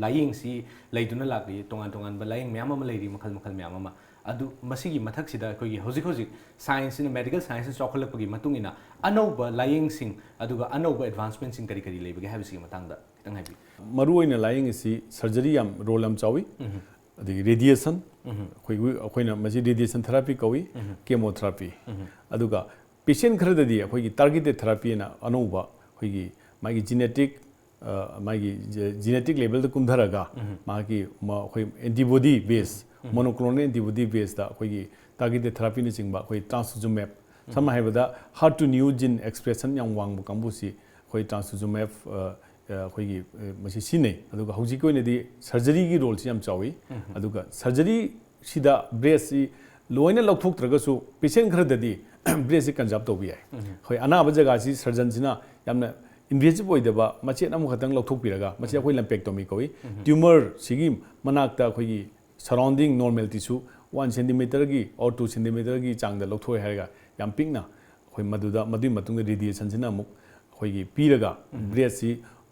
ꯂꯥꯌꯦꯡꯁꯤ ꯂꯩꯗꯨꯅ ꯂꯥꯛꯂꯤ꯫ ꯇꯣꯉꯥꯟ ꯇꯣꯉꯥꯟꯕ ꯂꯥꯌꯦꯡ ꯃꯌꯥꯝ ꯑꯃ ꯂꯩꯔꯤ, ꯃꯈꯜ ꯃꯈꯜ ꯃꯌꯥꯝ ꯑꯃ꯫ ꯑꯗꯨ ꯃꯁꯤꯒꯤ ꯃꯊꯛꯁꯤꯗ ꯑꯩꯈꯣꯏꯒꯤ ꯍꯧꯖꯤꯛ ꯍꯧꯖꯤꯛ science ꯁꯤꯅ, medical science ꯁꯤꯅ ꯆꯥꯎꯈꯠꯂꯛꯄꯒꯤ ꯃꯇꯨꯡ ꯏꯟꯅ ꯑꯅꯧꯕ ꯂꯥꯌꯦꯡꯁꯤꯡ ꯑꯗꯨꯒ ꯑꯅꯧꯕ advancement ꯁꯤꯡ ꯀꯔꯤ ꯀꯔꯤ ꯂꯩꯕꯒꯦ ꯍꯥꯏꯕꯁꯤꯒꯤ ꯃꯇꯥꯡꯗ ꯈꯤꯇꯪ ꯍꯥꯏꯕꯤꯌꯨ꯫ ꯃꯔꯨꯑꯣꯏꯅ ꯂꯥꯌꯦꯡ ꯑꯁꯤ surgery ꯌꯥꯝ role ꯌꯥꯝ ꯆꯥꯎꯏ꯫ ꯑꯗꯒꯤ radiation, ꯑꯩꯈꯣꯏ ꯑꯩꯈꯣꯏꯅ ꯃꯁꯤ radiation therapy ꯀꯧꯏ, chemotherapy꯫ ꯑꯗꯨꯒ patient ꯈꯔꯗꯗꯤ ꯑꯩꯈꯣꯏꯒꯤ targeted therapy ꯅ ꯑꯅꯧꯕ ꯑꯩꯈꯣꯏꯒꯤ ꯃꯥꯒꯤ genetic ꯑ, ꯃꯥꯒꯤ genetic level ꯗ ꯀꯨꯝꯊꯔꯒ ꯃꯥꯒꯤ ꯃ- ꯑꯩꯈꯣꯏ antibody base, monoclonal antibody base ꯇ ꯑꯩꯈꯣꯏꯒꯤ targeted therapy ꯅꯆꯤꯡꯕ ꯑꯩꯈꯣꯏ trastuzumab, ꯁꯝꯅ ꯍꯥꯏꯔꯕꯗ HER two neo gene expression ꯌꯥꯝ ꯋꯥꯡꯕ ꯀꯥꯡꯕꯨꯁꯤ ꯑꯩꯈꯣꯏ trastuzumab ꯑ, ꯑ, ꯑꯩꯈꯣꯏꯒꯤ ꯑ, ꯃꯁꯤ ꯁꯤꯖꯤꯟꯅꯩ꯫ ꯑꯗꯨꯒ ꯍꯧꯖꯤꯛꯀꯤ ꯑꯣꯏꯅꯗꯤ surgery ꯒꯤ role ꯁꯤ ꯌꯥꯝ ꯆꯥꯎꯏ꯫ ꯑꯗꯨꯒ surgery ꯁꯤꯗ breast ꯁꯤ ꯂꯣꯏꯅ ꯂꯧꯊꯣꯛꯇ꯭ꯔꯒꯁꯨ patient ꯈꯔꯗꯗꯤ breast ꯁꯤ conserve ꯇꯧꯕ ꯌꯥꯏ꯫ ꯑꯩꯈꯣꯏ ꯑꯅꯥꯕ ꯖꯒꯥꯁꯤ surgeon ꯁꯤꯅ ꯌꯥꯝꯅ invasive ꯑꯣꯏꯗꯕ ꯃꯆꯦꯠ ꯑꯃꯈꯛꯇꯪ ꯂꯧꯊꯣꯛꯄꯤꯔꯒ, ꯃꯁꯤ ꯑꯩꯈꯣꯏ lumpectomy ꯀꯧꯏ꯫ Tumor ꯁꯤꯒꯤ ꯃꯅꯥꯛꯇ ꯑꯩꯈꯣꯏꯒꯤ surrounding normal tissue one centimeter ꯒꯤ or two centimeter ꯒꯤ ꯆꯥꯡꯗ ꯂꯧꯊꯣꯛꯑꯦ ꯍꯥꯏꯔꯒ ꯌꯥꯝ ꯄꯤꯛꯅ ꯑꯩꯈꯣꯏ ꯃꯗꯨꯗ, ꯃꯗꯨꯒꯤ ꯃꯇꯨꯡꯗ radiation ꯁꯤꯅ ꯑꯃꯨꯛ ꯑꯩꯈꯣꯏꯒꯤ ꯄꯤꯔꯒ breast ꯁꯤ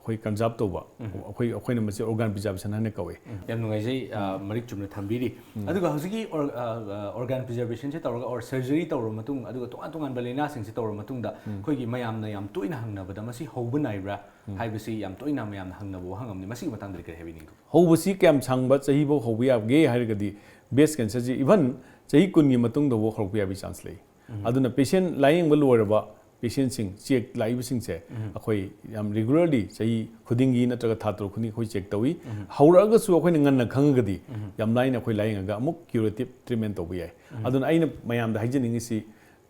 ꯑꯩꯈꯣꯏ conserve ꯇꯧꯕ, ꯑꯩꯈꯣꯏ ꯑꯩꯈꯣꯏꯅ ꯃꯁꯤ organ preservation ꯍꯥꯏꯅ ꯀꯧꯏ꯫ ꯌꯥꯝ ꯅꯨꯡꯉꯥꯏꯖꯩ, ꯑ, ꯃꯔꯤꯛ ꯆꯨꯝꯅ ꯊꯝꯕꯤꯔꯤ꯫ ꯑꯗꯨꯒ ꯍꯧꯖꯤꯛꯀꯤ or- ꯑ, ꯑ, organ preservation ꯁꯦ ꯇꯧꯔꯒ or surgery ꯇꯧꯔꯕ ꯃꯇꯨꯡ, ꯑꯗꯨꯒ ꯇꯣꯉꯥꯟ ꯇꯣꯉꯥꯟꯕ ꯂꯥꯏꯅꯥꯁꯤꯡꯁꯦ ꯇꯧꯔꯕ ꯃꯇꯨꯡꯗ ꯑꯩꯈꯣꯏꯒꯤ ꯃꯌꯥꯝꯅ ꯌꯥꯝ ꯇꯣꯏꯅ ꯍꯪꯅꯕꯗ ꯃꯁꯤ ꯍꯧꯕ ꯅꯥꯏꯕ꯭ꯔꯥ ꯍꯥꯏꯕꯁꯤ ꯌꯥꯝ ꯇꯣꯏꯅ ꯃꯌꯥꯝꯅ ꯍꯪꯅꯕ ꯋꯥꯍꯪ ꯑꯃꯅꯤ꯫ ꯃꯁꯤꯒꯤ ꯃꯇꯥꯡꯗꯗꯤ ꯀꯔꯤ ꯍꯥꯏꯕꯤꯅꯤꯡꯕ? ꯍꯧꯕꯁꯤ ꯀꯌꯥꯝ ꯁꯥꯡꯕ ꯆꯍꯤꯐꯥꯎ ꯍꯧꯕ ꯌꯥꯕꯒꯦ ꯍꯥꯏꯔꯒꯗꯤ, breast cancer ꯁꯤ even ꯆꯍꯤ ꯀꯨꯟꯒꯤ ꯃꯇꯨꯡꯗꯐꯥꯎ ꯍꯧꯔꯛꯄ ꯌꯥꯕꯒꯤ chance ꯂꯩ꯫ ꯑꯗꯨꯅ patient ꯂꯥꯌꯦꯡꯕ ꯂꯣꯏꯔꯕ patient ꯁꯤꯡ, check ꯂꯥꯛꯏꯕꯁꯤꯡꯁꯦ ꯑꯩꯈꯣꯏ ꯌꯥꯝ regularly ꯆꯍꯤ ꯈꯨꯗꯤꯡꯒꯤ ꯅꯠꯇ꯭ꯔꯒ ꯊꯥ ꯇꯔꯨꯛ ꯈꯨꯗꯤꯡꯒꯤ ꯑꯩꯈꯣꯏ check ꯇꯧꯏ꯫ ꯍꯧꯔꯛꯑꯒꯁꯨ ꯑꯩꯈꯣꯏꯅ ꯉꯟꯅ ꯈꯪꯉꯒꯗꯤ ꯌꯥꯝ ꯂꯥꯏꯅ ꯑꯩꯈꯣꯏ ꯂꯥꯌꯦꯡꯉꯒ ꯑꯃꯨꯛ curative treatment ꯇꯧꯕ ꯌꯥꯏ꯫ ꯑꯗꯨꯅ ꯑꯩꯅ ꯃꯌꯥꯝꯗ ꯍꯥꯏꯖꯅꯤꯡꯉꯤꯁꯤ,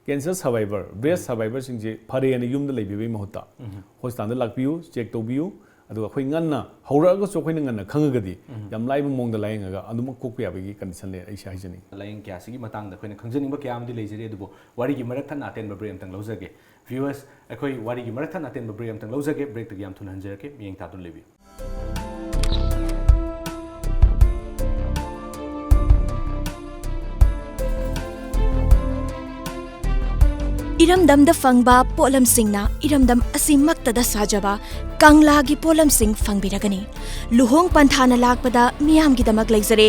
cancer survivor, breast survivor ꯁꯤꯡꯁꯦ ꯐꯔꯦꯅ ꯌꯨꯝꯗ ꯂꯩꯕꯤꯕꯒꯤ ꯃꯍꯨꯠꯇ hospital ꯗ ꯂꯥꯛꯄꯤꯌꯨ, check ꯇꯧꯕꯤꯌꯨ꯫ ꯑꯗꯨꯒ ꯑꯩꯈꯣꯏ ꯉꯟꯅ ꯍꯧꯔꯛꯑꯒꯁꯨ ꯑꯩꯈꯣꯏꯅ ꯉꯟꯅ ꯈꯪꯉꯒꯗꯤ ꯌꯥꯝ ꯂꯥꯏꯕ ꯃꯑꯣꯡꯗ ꯂꯥꯏꯌꯦꯡꯉꯒ ꯑꯗꯨꯃꯛ ꯀꯣꯛꯄ ꯌꯥꯕꯒꯤ ꯀꯟꯗꯤꯁꯟ ꯂꯩ, ꯑꯩꯁꯦ ꯍꯥꯏꯖꯅꯤꯡꯉꯤ꯫ ꯂꯥꯏꯌꯦꯡ ꯀꯌꯥꯁꯤꯒꯤ ꯃꯇꯥꯡꯗ ꯑꯩꯈꯣꯏꯅ ꯈꯪꯖꯅꯤꯡꯕ ꯀꯌꯥ ꯑꯃꯗꯤ ꯂꯩꯖꯔꯤ, ꯑꯗꯨꯕꯨ ꯋꯥꯔꯤꯒꯤ ꯃꯔꯛ ꯊꯠꯅ ꯑꯇꯦꯟꯕ ꯕ꯭ꯔꯦꯛ ꯑꯝꯇꯪ ꯂꯧꯖꯒꯦ꯫ ꯚ꯭ꯌꯨꯋꯔꯁ, ꯑꯩꯈꯣꯏ ꯋꯥꯔꯤꯒꯤ ꯃꯔꯛ ꯊꯠꯅ ꯑꯇꯦꯟꯕ ꯕ꯭ꯔꯦꯛ ꯑꯝꯇꯪ ꯂꯧꯖꯒꯦ꯫ ꯕ꯭ꯔꯦꯛꯇꯒꯤ ꯌꯥꯝ ꯊꯨꯅ ꯍꯟꯖꯔꯛꯀꯦ, ꯃꯤꯠꯌꯦꯡ ꯇꯥꯗꯨꯅ ꯂꯩꯕꯤꯌꯨ꯫ ꯏꯔꯝꯗꯝꯗ ꯐꯪꯕ ꯄꯣꯠꯂꯝꯁꯤꯡꯅ ꯏꯔꯝꯗꯝ ꯑꯁꯤꯃꯛꯇꯗ ꯁꯥꯖꯕ ꯀꯪꯂꯥꯒꯤ ꯄꯣꯠꯂꯝꯁꯤꯡ ꯐꯪꯕꯤꯔꯒꯅꯤ꯫ ꯂꯨꯍꯣꯡ ꯄꯟꯊꯥꯅ ꯂꯥꯛꯄꯗ ꯃꯤꯌꯥꯝꯒꯤꯗꯃꯛ ꯂꯩꯖꯔꯦ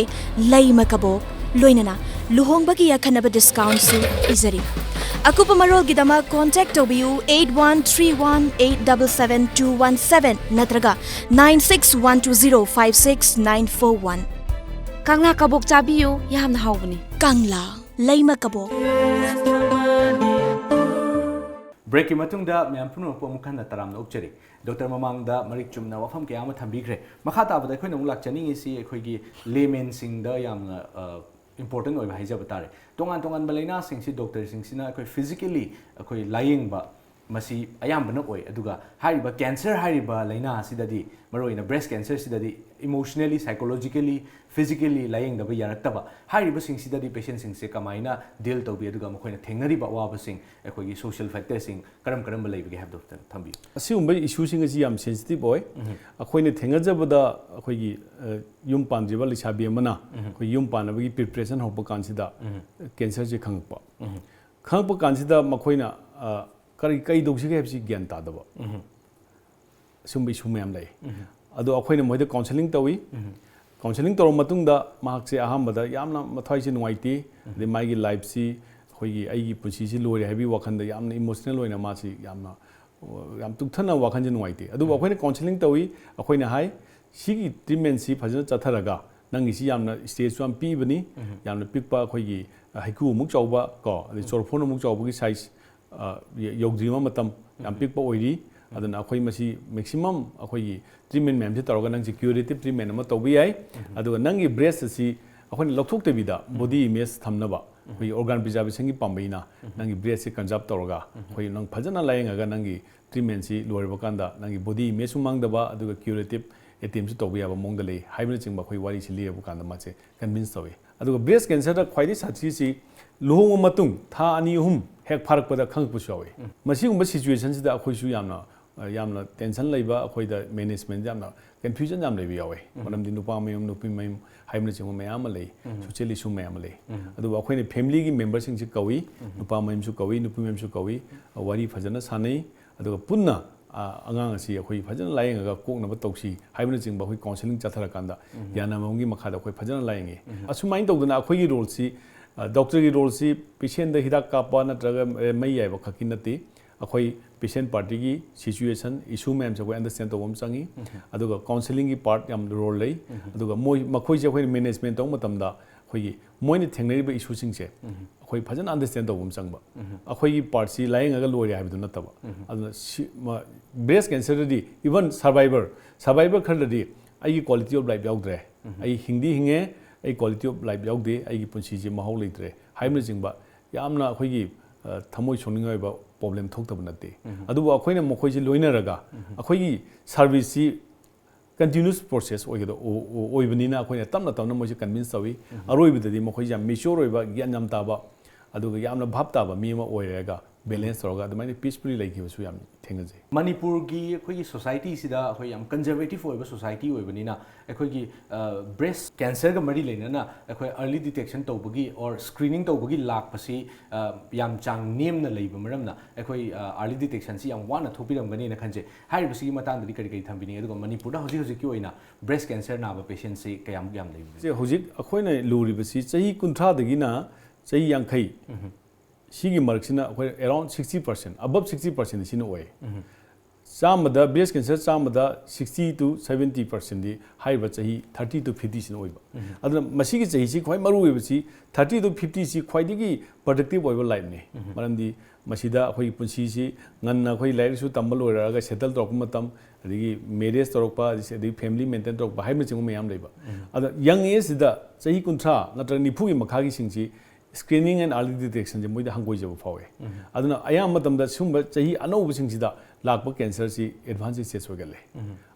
ꯂꯩꯃ ꯀꯕꯣꯛ, ꯂꯣꯏꯅꯅ ꯂꯨꯍꯣꯡꯕꯒꯤ ꯑꯈꯟꯅꯕ ꯗꯤꯁꯀꯥꯎꯟꯁꯨ ꯄꯤꯖꯔꯤ꯫ ꯑꯀꯨꯞꯄ ꯃꯔꯣꯜꯒꯤꯗꯃꯛ ꯀꯣꯟꯇꯦꯛ ꯇꯧꯕꯤꯌꯨ eight one three one eight double seven two one seven ꯅꯠꯇ꯭ꯔꯒ nine six one two zero five six nine four one꯫ ꯀꯪꯂꯥ ꯀꯕꯣꯛ ꯆꯥꯕꯤꯌꯨ, ꯌꯥꯝꯅ ꯍꯥꯎꯕꯅꯤ꯫ ꯀꯪꯂꯥ ꯂꯩꯃ ꯀꯕꯣꯛ꯫ ꯕ꯭ꯔꯦꯛꯀꯤ ꯃꯇꯨꯡꯗ ꯃꯌꯥꯝ ꯄꯨꯝꯅꯃꯛꯄꯨ ꯑꯃꯨꯛ ꯍꯟꯅ ꯇꯔꯥꯝꯅ ꯑꯣꯛꯆꯔꯤ꯫ ꯗꯣꯛꯇꯔ ꯃꯃꯥꯡꯗ ꯃꯔꯤꯛ ꯆꯨꯝꯅ ꯋꯥꯐꯝ ꯀꯌꯥ ꯑꯃ ꯊꯝꯕꯤꯈ꯭ꯔꯦ꯫ ꯃꯈꯥ ꯇꯥꯕꯗ ꯑꯩꯈꯣꯏꯅ ꯑꯃꯨꯛ ꯂꯥꯛꯆꯅꯤꯡꯉꯤꯁꯤ ꯑꯩꯈꯣꯏꯒꯤ laymenꯁꯤꯡꯗ ꯌꯥꯝꯅ ꯏꯝꯄꯣꯔꯇꯦꯟ ꯑꯣꯏꯕ ꯍꯥꯏꯖꯕ ꯇꯥꯔꯦ꯫ ꯇꯣꯉꯥꯟ ꯇꯣꯉꯥꯟꯕ ꯂꯥꯏꯅꯥꯁꯤꯡꯁꯤ ꯗꯣꯛꯇꯔꯁꯤꯡꯁꯤꯅ ꯑꯩꯈꯣꯏ ꯐꯤꯖꯤꯀꯦꯜꯂꯤ ꯑꯩꯈꯣꯏ ꯂꯥꯏꯌꯦꯡꯕ ꯃꯁꯤ ꯑꯌꯥꯝꯕꯅ ꯑꯣꯏ꯫ ꯑꯗꯨꯒ ꯍꯥꯏꯔꯤꯕ ꯀꯦꯟꯁꯔ ꯍꯥꯏꯔꯤꯕ ꯂꯥꯏꯅꯥ ꯑꯁꯤꯗꯗꯤ, ꯃꯔꯨꯑꯣꯏꯅ ꯕ꯭ꯔꯦꯁ ꯀꯦꯟꯁꯔꯁꯤꯗꯗꯤ emotionally, psychologically, physically ꯂꯥꯏꯌꯦꯡꯗꯕ ꯌꯥꯔꯛꯇꯕ, ꯍꯥꯏꯔꯤꯕꯁꯤꯡꯁꯤꯗꯗꯤ ꯄꯦꯁꯦꯟꯁꯤꯡꯁꯦ ꯀꯃꯥꯏꯅ ꯗꯤꯜ ꯇꯧꯕꯤ, ꯑꯗꯨꯒ ꯃꯈꯣꯏꯅ ꯊꯦꯡꯅꯔꯤꯕ ꯑꯋꯥꯕꯁꯤꯡ, ꯑꯩꯈꯣꯏꯒꯤ ꯁꯣꯁꯤꯌꯦꯜ ꯐꯦꯛꯇꯔꯁꯤꯡ ꯀꯔꯝ ꯀꯔꯝꯕ ꯂꯩꯕꯒꯦ ꯍꯥꯏꯕꯗꯣ ꯈꯤꯇꯪ ꯊꯝꯕꯤꯌꯨ꯫ ꯑꯁꯤꯒꯨꯝꯕ ꯏꯁꯨꯁꯤꯡ ꯑꯁꯤ ꯌꯥꯝ ꯁꯦꯟꯁꯤꯇꯤꯞ ꯑꯣꯏ꯫ ꯑꯩꯈꯣꯏꯅ ꯊꯦꯡꯅꯖꯕꯗ ꯑꯩꯈꯣꯏꯒꯤ, ꯑ, ꯌꯨꯝ ꯄꯥꯟꯗ꯭ꯔꯤꯕ ꯂꯩꯁꯥꯕꯤ ꯑꯃꯅ ꯑꯩꯈꯣꯏ ꯌꯨꯝ ꯄꯥꯟꯅꯕꯒꯤ ꯄ꯭ꯔꯤꯄꯔꯦꯁꯟ ꯍꯧꯔꯛꯄ ꯀꯥꯟꯁꯤꯗ ꯀꯦꯟꯁꯔꯁꯦ ꯈꯪꯉꯛꯄ꯫ ꯈꯪꯉꯛꯄ ꯀꯥꯟꯁꯤꯗ ꯃꯈꯣꯏꯅ, ꯑ, ꯀꯔꯤ, ꯀꯔꯤ ꯇꯧꯁꯤꯒꯦ ꯍꯥꯏꯕꯁꯤ ꯒ꯭ꯌꯥꯟ ꯇꯥꯗꯕ꯫ ꯁꯤꯒꯨꯝꯕ ꯏꯁꯨ ꯃꯌꯥꯝ ꯂꯩ꯫ ꯑꯗꯣ ꯑꯩꯈꯣꯏꯅ ꯃꯣꯏꯗ ꯀꯥꯎꯟꯁꯦꯂꯤꯡ ꯇꯧꯏ꯫ ꯀꯥꯎꯟꯁꯦꯂꯤꯡ ꯇꯧꯔꯕ ꯃꯇꯨꯡꯗ ꯃꯍꯥꯛꯁꯦ ꯑꯍꯥꯟꯕꯗ ꯌꯥꯝꯅ ꯃꯊ꯭ꯋꯥꯏꯁꯦ ꯅꯨꯡꯉꯥꯏꯇꯦ꯫ ꯑꯗꯩ ꯃꯥꯒꯤ ꯂꯥꯏꯐꯁꯤ, ꯑꯩꯈꯣꯏꯒꯤ, ꯑꯩꯒꯤ ꯄꯨꯟꯁꯤꯁꯤ ꯂꯣꯏꯔꯦ ꯍꯥꯏꯕꯒꯤ ꯋꯥꯈꯜꯗ ꯌꯥꯝꯅ ꯏꯃꯣꯁꯅꯦꯜ ꯑꯣꯏꯅ ꯃꯥꯁꯤ ꯌꯥꯝꯅ, ꯌꯥꯝ ꯇꯨꯛꯊꯅ ꯋꯥꯈꯜꯁꯦ ꯅꯨꯡꯉꯥꯏꯇꯦ꯫ ꯑꯗꯨꯕꯨ ꯑꯩꯈꯣꯏꯅ ꯀꯥꯎꯟꯁꯦꯂꯤꯡ ꯇꯧꯏ, ꯑꯩꯈꯣꯏꯅ ꯍꯥꯏ, "ꯁꯤꯒꯤ ꯇ꯭ꯔꯤꯠꯃꯦꯟꯁꯤ ꯐꯖꯅ ꯆꯠꯊꯔꯒ, ꯅꯪꯒꯤꯁꯤ ꯌꯥꯝꯅ ꯁ꯭ꯇꯦꯖꯁꯨ ꯌꯥꯝ ꯄꯤꯛꯏꯕꯅꯤ, ꯌꯥꯝꯅ ꯄꯤꯛꯄ, ꯑꯩꯈꯣꯏꯒꯤ ꯍꯩꯀ꯭ꯔꯨ ꯑꯃꯨꯛ ꯆꯥꯎꯕ ꯀꯣ, ꯑꯗꯩ ꯆꯣꯔꯐꯣꯟ ꯑꯃꯨꯛ ꯆꯥꯎꯕꯒꯤ ꯁꯥꯏꯖ, ꯑ, ꯌ-, ꯌꯧꯗ꯭ꯔꯤꯕ ꯃꯇꯝ, ꯌꯥꯝ ꯄꯤꯛꯄ ꯑꯣꯏꯔꯤ꯫ ꯑꯗꯨꯅ ꯑꯩꯈꯣꯏ ꯃꯁꯤ ꯃꯦꯛꯁꯤꯃꯝ ꯑꯩꯈꯣꯏꯒꯤ ꯇ꯭ꯔꯤꯠꯃꯦꯟ ꯃꯌꯥꯝꯁꯤ ꯇꯧꯔꯒ ꯅꯪꯁꯤ ꯀ꯭ꯌꯨꯔꯦꯇꯤꯞ ꯇ꯭ꯔꯤꯠꯃꯦꯟ ꯑꯃ ꯇꯧꯕ ꯌꯥꯏ꯫ ꯑꯗꯨꯒ ꯅꯪꯒꯤ ꯕ꯭ꯔꯦꯁ ꯑꯁꯤ ꯑꯩꯈꯣꯏꯅ ꯂꯧꯊꯣꯛꯇꯕꯤꯗ ꯕꯣꯗꯤ ꯏꯃꯦꯖ ꯊꯝꯅꯕ ꯑꯩꯈꯣꯏꯒꯤ ꯑꯣꯔꯒꯥꯟ ꯄ꯭ꯔꯤꯖꯥꯔꯕꯦꯁꯟꯒꯤ ꯄꯥꯝꯕꯩꯅ ꯅꯪꯒꯤ ꯕ꯭ꯔꯦꯁꯁꯦ ꯀꯟꯖꯥꯔꯕ ꯇꯧꯔꯒ ꯑꯩꯈꯣꯏ ꯅꯪ ꯐꯖꯅ ꯂꯥꯏꯌꯦꯡꯉꯒ ꯅꯪꯒꯤ ꯇ꯭ꯔꯤꯠꯃꯦꯟꯁꯤ ꯂꯣꯏꯔꯕ ꯀꯥꯟꯗ ꯅꯪꯒꯤ ꯕꯣꯗꯤ ꯏꯃꯦꯖꯁꯨ ꯃꯥꯡꯗꯕ ꯑꯗꯨꯒ ꯀ꯭ꯌꯨꯔꯦꯇꯤꯞ ꯑꯦꯇꯦꯝꯁꯨ ꯇꯧꯕ ꯌꯥꯕ ꯃꯑꯣꯡꯗ ꯂꯩ ꯍꯥꯏꯕꯅꯆꯤꯡꯕ ꯑꯩꯈꯣꯏ ꯋꯥꯔꯤꯁꯤ ꯂꯤꯔꯕ ꯀꯥꯟꯗ ꯃꯥꯁꯦ ꯀꯟꯚꯤꯟꯁ ꯇꯧꯏ꯫ ꯑꯗꯨꯒ ꯕ꯭ꯔꯦꯁ ꯀꯦꯟꯁꯔꯗ ꯈ꯭ꯋꯥꯏꯗꯒꯤ ꯁꯥꯊꯤꯁꯤ ꯂꯨꯍꯣꯡꯕ ꯃꯇꯨꯡ ꯊꯥ ꯑꯅꯤ ꯑꯍꯨꯝ ꯍꯦꯛ ꯐꯥꯔꯛꯄꯗ ꯈꯪꯉꯛꯄꯁꯨ ꯌꯥꯎꯏ꯫ ꯃꯁꯤꯒꯨꯝꯕ ꯁꯤꯆꯨꯋꯦꯁꯟꯁꯤꯗ ꯑꯩꯈꯣꯏꯁꯨ ꯌꯥꯝꯅ ꯌꯥꯝꯅ ꯇꯦꯟꯁꯟ ꯂꯩꯕ, ꯑꯩꯈꯣꯏꯗ ꯃꯦꯅꯦꯖꯃꯦꯟ ꯌꯥꯝꯅ ꯀꯟꯐ꯭ꯌꯨꯖꯟ ꯌꯥꯝ ꯂꯩꯕ ꯌꯥꯎꯋꯦ꯫ ꯃꯔꯝꯗꯤ ꯅꯨꯄꯥ ꯃꯌꯨꯝ, ꯅꯨꯄꯤ ꯃꯌꯨꯝ ꯍꯥꯏꯕꯅꯆꯤꯡꯕ ꯃꯌꯥꯝ ꯑꯃ ꯂꯩ, ꯁꯣꯁꯤꯌꯦꯜ ꯏꯁꯨ ꯃꯌꯥꯝ ꯑꯃ ꯂꯩ꯫ ꯑꯗꯨꯕꯨ ꯑꯩꯈꯣꯏꯅ ꯐꯦꯃꯤꯂꯤꯒꯤ ꯃꯦꯝꯕꯔꯁꯤꯡꯁꯤ ꯀꯧꯏ, ꯅꯨꯄꯥ ꯃꯌꯨꯝꯁꯨ ꯀꯧꯏ, ꯅꯨꯄꯤ ꯃꯌꯨꯝꯁꯨ ꯀꯧꯏ, ꯋꯥꯔꯤ ꯐꯖꯅ ꯁꯥꯟꯅꯩ꯫ ꯑꯗꯨꯒ ꯄꯨꯟꯅ ꯑ, ꯑꯉꯥꯡ ꯑꯁꯤ ꯑꯩꯈꯣꯏ ꯐꯖꯅ ꯂꯥꯏꯌꯦꯡꯉꯒ ꯀꯣꯛꯅꯕ ꯇꯧꯁꯤ ꯍꯥꯏꯕꯅꯆꯤꯡꯕ ꯑꯩꯈꯣꯏ ꯀꯥꯎꯟꯁꯤꯂꯤꯡ ꯆꯠꯊꯔꯀꯥꯟꯗ ꯌꯥꯅꯕ ꯑꯃꯒꯤ ꯃꯈꯥꯗ ꯑꯩꯈꯣꯏ ꯐꯖꯅ ꯂꯥꯏꯌꯦꯡꯉꯤ꯫ ꯑꯁꯨꯃꯥꯏꯅ ꯇꯧꯗꯅ ꯑꯩꯈꯣꯏꯒꯤ ꯔꯣꯜꯁꯤ, ꯑ, ꯗꯣꯛꯇꯔꯒꯤ ꯔꯣꯜꯁꯤ ꯄꯦꯁꯦꯟꯗ ꯍꯤꯗꯥꯛ ꯀꯥꯞꯄ ꯅꯠꯇ꯭ꯔꯒ, ꯑ, ꯃꯩ ꯌꯥꯏꯕ ꯈꯛꯀꯤ ꯅꯠꯇꯦ꯫ ꯑꯩꯈꯣꯏ ꯄꯦꯁꯦꯟ ꯄꯥꯔꯇꯤꯒꯤ ꯁꯤꯆꯨꯋꯦꯁꯟ, ꯏꯁꯨ ꯃꯌꯥꯝꯁꯦ ꯑꯩꯈꯣꯏ ꯑꯟꯗꯔꯁ꯭ꯇꯦꯟ ꯇꯧꯕ ꯑꯃ ꯆꯪꯉꯤ꯫ ꯑꯗꯨꯒ ꯀꯥꯎꯟꯁꯤꯂꯤꯡꯒꯤ ꯄꯥꯔꯠ ꯌꯥꯝ ꯔꯣꯜ ꯂꯩ꯫ ꯑꯗꯨꯒ ꯃꯣꯏ, ꯃꯈꯣꯏꯁꯦ ꯑꯩꯈꯣꯏꯅ ꯃꯦꯅꯦꯖꯃꯦꯟ ꯇꯧꯕ ꯃꯇꯝꯗ ꯑꯩꯈꯣꯏꯒꯤ ꯃꯣꯏꯅ ꯊꯦꯡꯅꯔꯤꯕ ꯏꯁꯨꯁꯤꯡꯁꯦ ꯑꯩꯈꯣꯏ ꯐꯖꯅ ꯑꯟꯗꯔꯁ꯭ꯇꯦꯟ ꯇꯧꯕ ꯑꯃ ꯆꯪꯕ꯫ ꯑꯩꯈꯣꯏꯒꯤ ꯄꯥꯔꯠꯁꯤ ꯂꯥꯏꯌꯦꯡꯉꯒ ꯂꯣꯏꯔꯦ ꯍꯥꯏꯕꯗꯨ ꯅꯠꯇꯕ꯫ ꯑꯗꯨꯅ ꯁꯤ, ꯃ-, ꯕ꯭ꯔꯦꯁ ꯀꯦꯟꯁꯔꯗꯗꯤ ꯏꯚꯟ ꯁꯔꯚꯥꯏꯚꯔ, ꯁꯔꯚꯥꯏꯚꯔ ꯈꯔꯗꯗꯤ ꯑꯩꯒꯤ ꯀ꯭ꯋꯥꯂꯤꯇꯤ ꯑꯣꯐ ꯂꯥꯏꯐ ꯌꯥꯎꯗ꯭ꯔꯦ, ꯑꯩ ꯍꯤꯡꯗꯤ ꯍꯤꯡꯉꯦ, ꯑꯩ ꯀ꯭ꯋꯥꯂꯤꯇꯤ ꯑꯣꯐ ꯂꯥꯏꯐ ꯌꯥꯎꯗꯦ, ꯑꯩꯒꯤ ꯄꯨꯟꯁꯤꯁꯦ ꯃꯍꯥꯎ ꯂꯩꯇ꯭ꯔꯦ ꯍꯥꯏꯕꯅꯆꯤꯡꯕ ꯌꯥꯝꯅ ꯑꯩꯈꯣꯏꯒꯤ, ꯑ, ꯊꯃꯣꯏ ꯁꯣꯛꯅꯤꯡꯉꯥꯏ ꯑꯣꯏꯕ ꯄ꯭ꯔꯣꯕ꯭ꯂꯦꯝ ꯊꯣꯛꯇꯕ ꯅꯠꯇꯦ꯫ ꯑꯗꯨꯕꯨ ꯑꯩꯈꯣꯏꯅ ꯃꯈꯣꯏꯁꯤ ꯂꯣꯏꯅꯔꯒ ꯑꯩꯈꯣꯏꯒꯤ ꯁꯥꯔꯚꯤꯁꯁꯤ ꯀꯟꯇꯤꯅ꯭ꯌꯨꯁ ꯄ꯭ꯔꯣꯁꯦꯁ ꯑꯣꯏꯒꯗ-, ꯑꯣ-, ꯑꯣ-, ꯑꯣꯏꯕꯅꯤꯅ ꯑꯩꯈꯣꯏꯅ ꯇꯞꯅ ꯇꯞꯅ ꯃꯣꯏꯁꯦ ꯀꯟꯚꯤꯟꯁ ꯇꯧꯏ꯫ ꯑꯔꯣꯏꯕꯗꯗꯤ ꯃꯈꯣꯏꯁꯦ ꯌꯥꯝ ꯃꯦꯆ꯭ꯌꯣꯔ ꯑꯣꯏꯕ, ꯒ꯭ꯌꯥꯟ ꯌꯥꯝ ꯇꯥꯕ, ꯑꯗꯨꯒ ꯌꯥꯝꯅ ꯚꯥꯞ ꯇꯥꯕ ꯃꯤ ꯑꯃ ꯑꯣꯏꯔꯒ ꯕꯦꯂꯦꯟꯁ ꯇꯧꯔꯒ ꯑꯗꯨꯃꯥꯏꯅ ꯄꯤꯁꯐꯨꯜꯂꯤ ꯂꯩꯈꯤꯕꯁꯨ ꯌꯥꯝ ꯊꯦꯡꯅꯖꯩ꯫ ꯃꯅꯤꯄꯨꯔꯒꯤ ꯑꯩꯈꯣꯏꯒꯤ ꯁꯣꯁꯥꯏꯇꯤꯁꯤꯗ ꯑꯩꯈꯣꯏ ꯌꯥꯝ ꯀꯟꯖꯔꯕꯦꯇꯤꯞ ꯑꯣꯏꯕ ꯁꯣꯁꯥꯏꯇꯤ ꯑꯣꯏꯕꯅꯤꯅ ꯑꯩꯈꯣꯏꯒꯤ, ꯑ, ꯕ꯭ꯔꯦꯁ ꯀꯦꯟꯁꯔꯒ ꯃꯔꯤ ꯂꯩꯅꯅ ꯑꯩꯈꯣꯏ ꯑꯔꯂꯤ ꯗꯤꯇꯦꯛꯁꯟ ꯇꯧꯕꯒꯤ ꯑꯣꯔ ꯁ꯭ꯀ꯭ꯔꯤꯅꯤꯡ ꯇꯧꯕꯒꯤ ꯂꯥꯛꯄꯁꯤ, ꯑ, ꯌꯥꯝ ꯆꯥꯡ ꯅꯦꯝꯅ ꯂꯩꯕ ꯃꯔꯝꯅ ꯑꯩꯈꯣꯏ, ꯑ, ꯑꯥꯔꯂꯤ ꯗꯤꯇꯦꯛꯁꯟꯁꯤ ꯌꯥꯝ ꯋꯥꯅ ꯊꯣꯛꯄꯤꯔꯝꯒꯅꯤꯅ ꯈꯟꯖꯩ꯫ ꯍꯥꯏꯔꯤꯕꯁꯤꯒꯤ ꯃꯇꯥꯡꯗꯗꯤ ꯀꯔꯤ ꯀꯔꯤ ꯊꯝꯕꯤꯅꯤꯡꯉꯤ? ꯑꯗꯨꯒ ꯃꯅꯤꯄꯨꯔꯗ ꯍꯧꯖꯤꯛ ꯍꯧꯖꯤꯛꯀꯤ ꯑꯣꯏꯅ ꯕ꯭ꯔꯦꯁ ꯀꯦꯟꯁꯔ ꯅꯥꯕ ꯄꯦꯁꯦꯟꯁꯤ ꯀꯌꯥꯃꯨꯛ ꯌꯥꯝ ꯂꯩꯕꯒꯦ? ꯁꯦ, ꯍꯧꯖꯤꯛ ꯑꯩꯈꯣꯏꯅ ꯂꯨꯔꯤꯕꯁꯤ ꯆꯍꯤ ꯀꯨꯟꯊ꯭ꯔꯥꯗꯒꯤꯅ ꯆꯍꯤ ꯌꯥꯡꯈꯩ, ꯁꯤꯒꯤ ꯃꯔꯛꯁꯤꯅ ꯑꯩꯈꯣꯏ around sixty percent, above sixty percent ꯁꯤꯅ ꯑꯣꯏ꯫ ꯆꯥꯝꯃꯗ, ꯕ꯭ꯔꯦꯁ ꯀꯦꯟꯁꯔ ꯆꯥꯝꯃꯗ sixty to seventy percent ꯗꯤ ꯍꯥꯏꯔꯤꯕ ꯆꯍꯤ thirty to fifty ꯁꯤꯅ ꯑꯣꯏꯕ꯫ ꯑꯗꯨꯅ ꯃꯁꯤꯒꯤ ꯆꯍꯤꯁꯤ ꯈ꯭ꯋꯥꯏ ꯃꯔꯨ ꯑꯣꯏꯕꯁꯤ thirty to fifty ꯁꯤ ꯈ꯭ꯋꯥꯏꯗꯒꯤ productive ꯑꯣꯏꯕ life ꯅꯤ꯫ ꯃꯔꯝꯗꯤ ꯃꯁꯤꯗ ꯑꯩꯈꯣꯏꯒꯤ ꯄꯨꯟꯁꯤꯁꯤ ꯉꯟꯅ ꯑꯩꯈꯣꯏ ꯂꯥꯏꯔꯤꯛ ꯂꯥꯏꯁꯨ ꯇꯝꯕ ꯂꯣꯏꯔꯛꯑꯒ ꯁꯦꯇꯜ ꯇꯧꯔꯛꯄ ꯃꯇꯝ, ꯑꯗꯒꯤ ꯃꯦꯔꯦꯖ ꯇꯧꯔꯛꯄ, ꯑꯗꯒꯤ family maintain ꯇꯧꯔꯛꯄ ꯍꯥꯏꯕꯅꯆꯤꯡꯕ ꯃꯌꯥꯝ ꯂꯩꯕ꯫ ꯑꯗꯣ young age ꯁꯤꯗ ꯆꯍꯤ ꯀꯨꯟꯊ꯭ꯔꯥ ꯅꯠꯇ꯭ꯔꯒ ꯅꯤꯐꯨꯒꯤ ꯃꯈꯥꯒꯤꯁꯤꯡꯁꯤ screening and early detection ꯁꯦ ꯃꯣꯏꯗ ꯍꯪꯒꯣꯏꯖꯕ ꯐꯥꯎꯋꯦ꯫ ꯑꯗꯨꯅ ꯑꯌꯥꯝꯕ ꯃꯇꯝꯗ ꯁꯤꯒꯨꯝꯕ ꯆꯍꯤ ꯑꯅꯧꯕꯁꯤꯡꯁꯤꯗ ꯂꯥꯛꯄ cancer ꯁꯤ advanced stage ꯑꯣꯏꯒꯜꯂꯦ꯫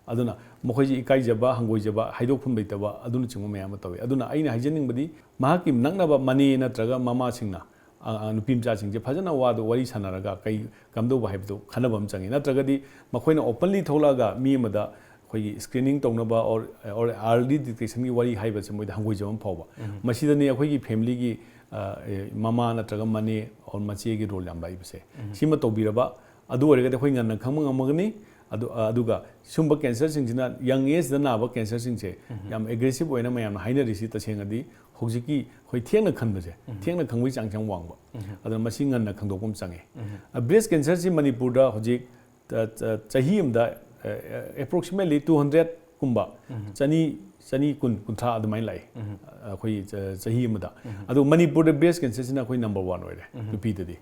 ꯑꯗꯨꯅ ꯃꯈꯣꯏꯁꯤ ꯏꯀꯥꯏꯖꯕ, ꯍꯪꯒꯣꯏꯖꯕ, ꯍꯥꯏꯗꯣꯛꯐꯝ ꯂꯩꯇꯕ ꯑꯗꯨꯅꯆꯤꯡꯕ ꯃꯌꯥꯝ ꯑꯃ ꯇꯧꯋꯤ꯫ ꯑꯗꯨꯅ ꯑꯩꯅ ꯍꯥꯏꯖꯅꯤꯡꯕꯗꯤ ꯃꯍꯥꯛꯀꯤ ꯅꯛꯅꯕ ꯃꯅꯦ ꯅꯠꯇ꯭ꯔꯒ ꯃꯃꯥꯁꯤꯡꯅ, ꯑ, ꯑ, ꯅꯨꯄꯤ ꯃꯆꯥꯁꯤꯡꯁꯦ ꯐꯖꯅ ꯋꯥꯗꯣ ꯋꯥꯔꯤ ꯁꯥꯟꯅꯔꯒ ꯀꯩ ꯀꯝꯗꯧꯕ ꯍꯥꯏꯕꯗꯣ ꯈꯟꯅꯕ ꯑꯃ ꯆꯪꯉꯤ꯫ ꯅꯠꯇ꯭ꯔꯒꯗꯤ ꯃꯈꯣꯏꯅ openly ꯊꯣꯛꯂꯛꯑꯒ ꯃꯤ ꯑꯃꯗ ꯑꯩꯈꯣꯏꯒꯤ screening ꯇꯧꯅꯕ or, or early detection ꯒꯤ ꯋꯥꯔꯤ ꯍꯥꯏꯕꯁꯦ ꯃꯣꯏꯗ ꯍꯪꯒꯣꯏꯖꯕ ꯑꯃ ꯐꯥꯎꯕ꯫ ꯃꯁꯤꯗꯅꯤ ꯑꯩꯈꯣꯏꯒꯤ family ꯒꯤ, ꯑ, ꯑꯦ, ꯃꯃꯥ ꯅꯠꯇ꯭ꯔꯒ ꯃꯅꯦ or ꯃꯆꯦꯒꯤ role ꯌꯥꯝ ꯂꯥꯛꯏꯕꯁꯦ꯫ ꯁꯤꯃ ꯇꯧꯕꯤꯔꯕ, ꯑꯗꯨ ꯑꯣꯏꯔꯒꯗꯤ ꯑꯩꯈꯣꯏ ꯉꯟꯅ ꯈꯪꯕ ꯉꯝꯃꯒꯅꯤ꯫ ꯑꯗꯨ, ꯑ, ꯑꯗꯨꯒ ꯁꯤꯒꯨꯝꯕ cancer ꯁꯤꯡꯁꯤꯅ young age ꯗ ꯅꯥꯕ cancer ꯁꯤꯡꯁꯦ ꯌꯥꯝ aggressive ꯑꯣꯏꯅ ꯃꯌꯥꯝꯅ ꯍꯥꯏꯅꯔꯤꯁꯤ ꯇꯁꯦꯡꯅꯗꯤ ꯍꯧꯖꯤꯛꯀꯤ ꯑꯩꯈꯣꯏ ꯊꯦꯡꯅ ꯈꯟꯕꯁꯦ, ꯊꯦꯡꯅ ꯈꯪꯕꯒꯤ ꯆꯥꯡꯁꯦ ꯌꯥꯝ ꯋꯥꯡꯕ꯫ ꯑꯗꯨꯅ ꯃꯁꯤ ꯉꯟꯅ ꯈꯪꯗꯣꯛꯄ ꯑꯃ ꯆꯪꯉꯤ꯫ ꯑ, breast cancer ꯁꯤ ꯃꯅꯤꯄꯨꯔꯗ ꯍꯧꯖꯤꯛ ꯆ-, ꯆ-, ꯆꯍꯤ ꯑꯃꯗ, ꯑ, ꯑ, approximately two hundred ꯀꯨꯝꯕ, ꯆꯅꯤ, ꯆꯅꯤ ꯀꯨꯟ, ꯀꯨꯟꯊ꯭ꯔꯥ ꯑꯗꯨꯃꯥꯏꯅ ꯂꯥꯛꯏ꯫ ꯑ, ꯑꯩꯈꯣꯏꯒꯤ ꯆ-, ꯆꯍꯤ ꯑꯃꯗ꯫ ꯑꯗꯣ ꯃꯅꯤꯄꯨꯔꯗ breast cancer ꯁꯤꯅ ꯑꯩꯈꯣꯏ number one ꯑꯣꯏꯔꯦ, ꯅꯨꯄꯤꯗꯗꯤ꯫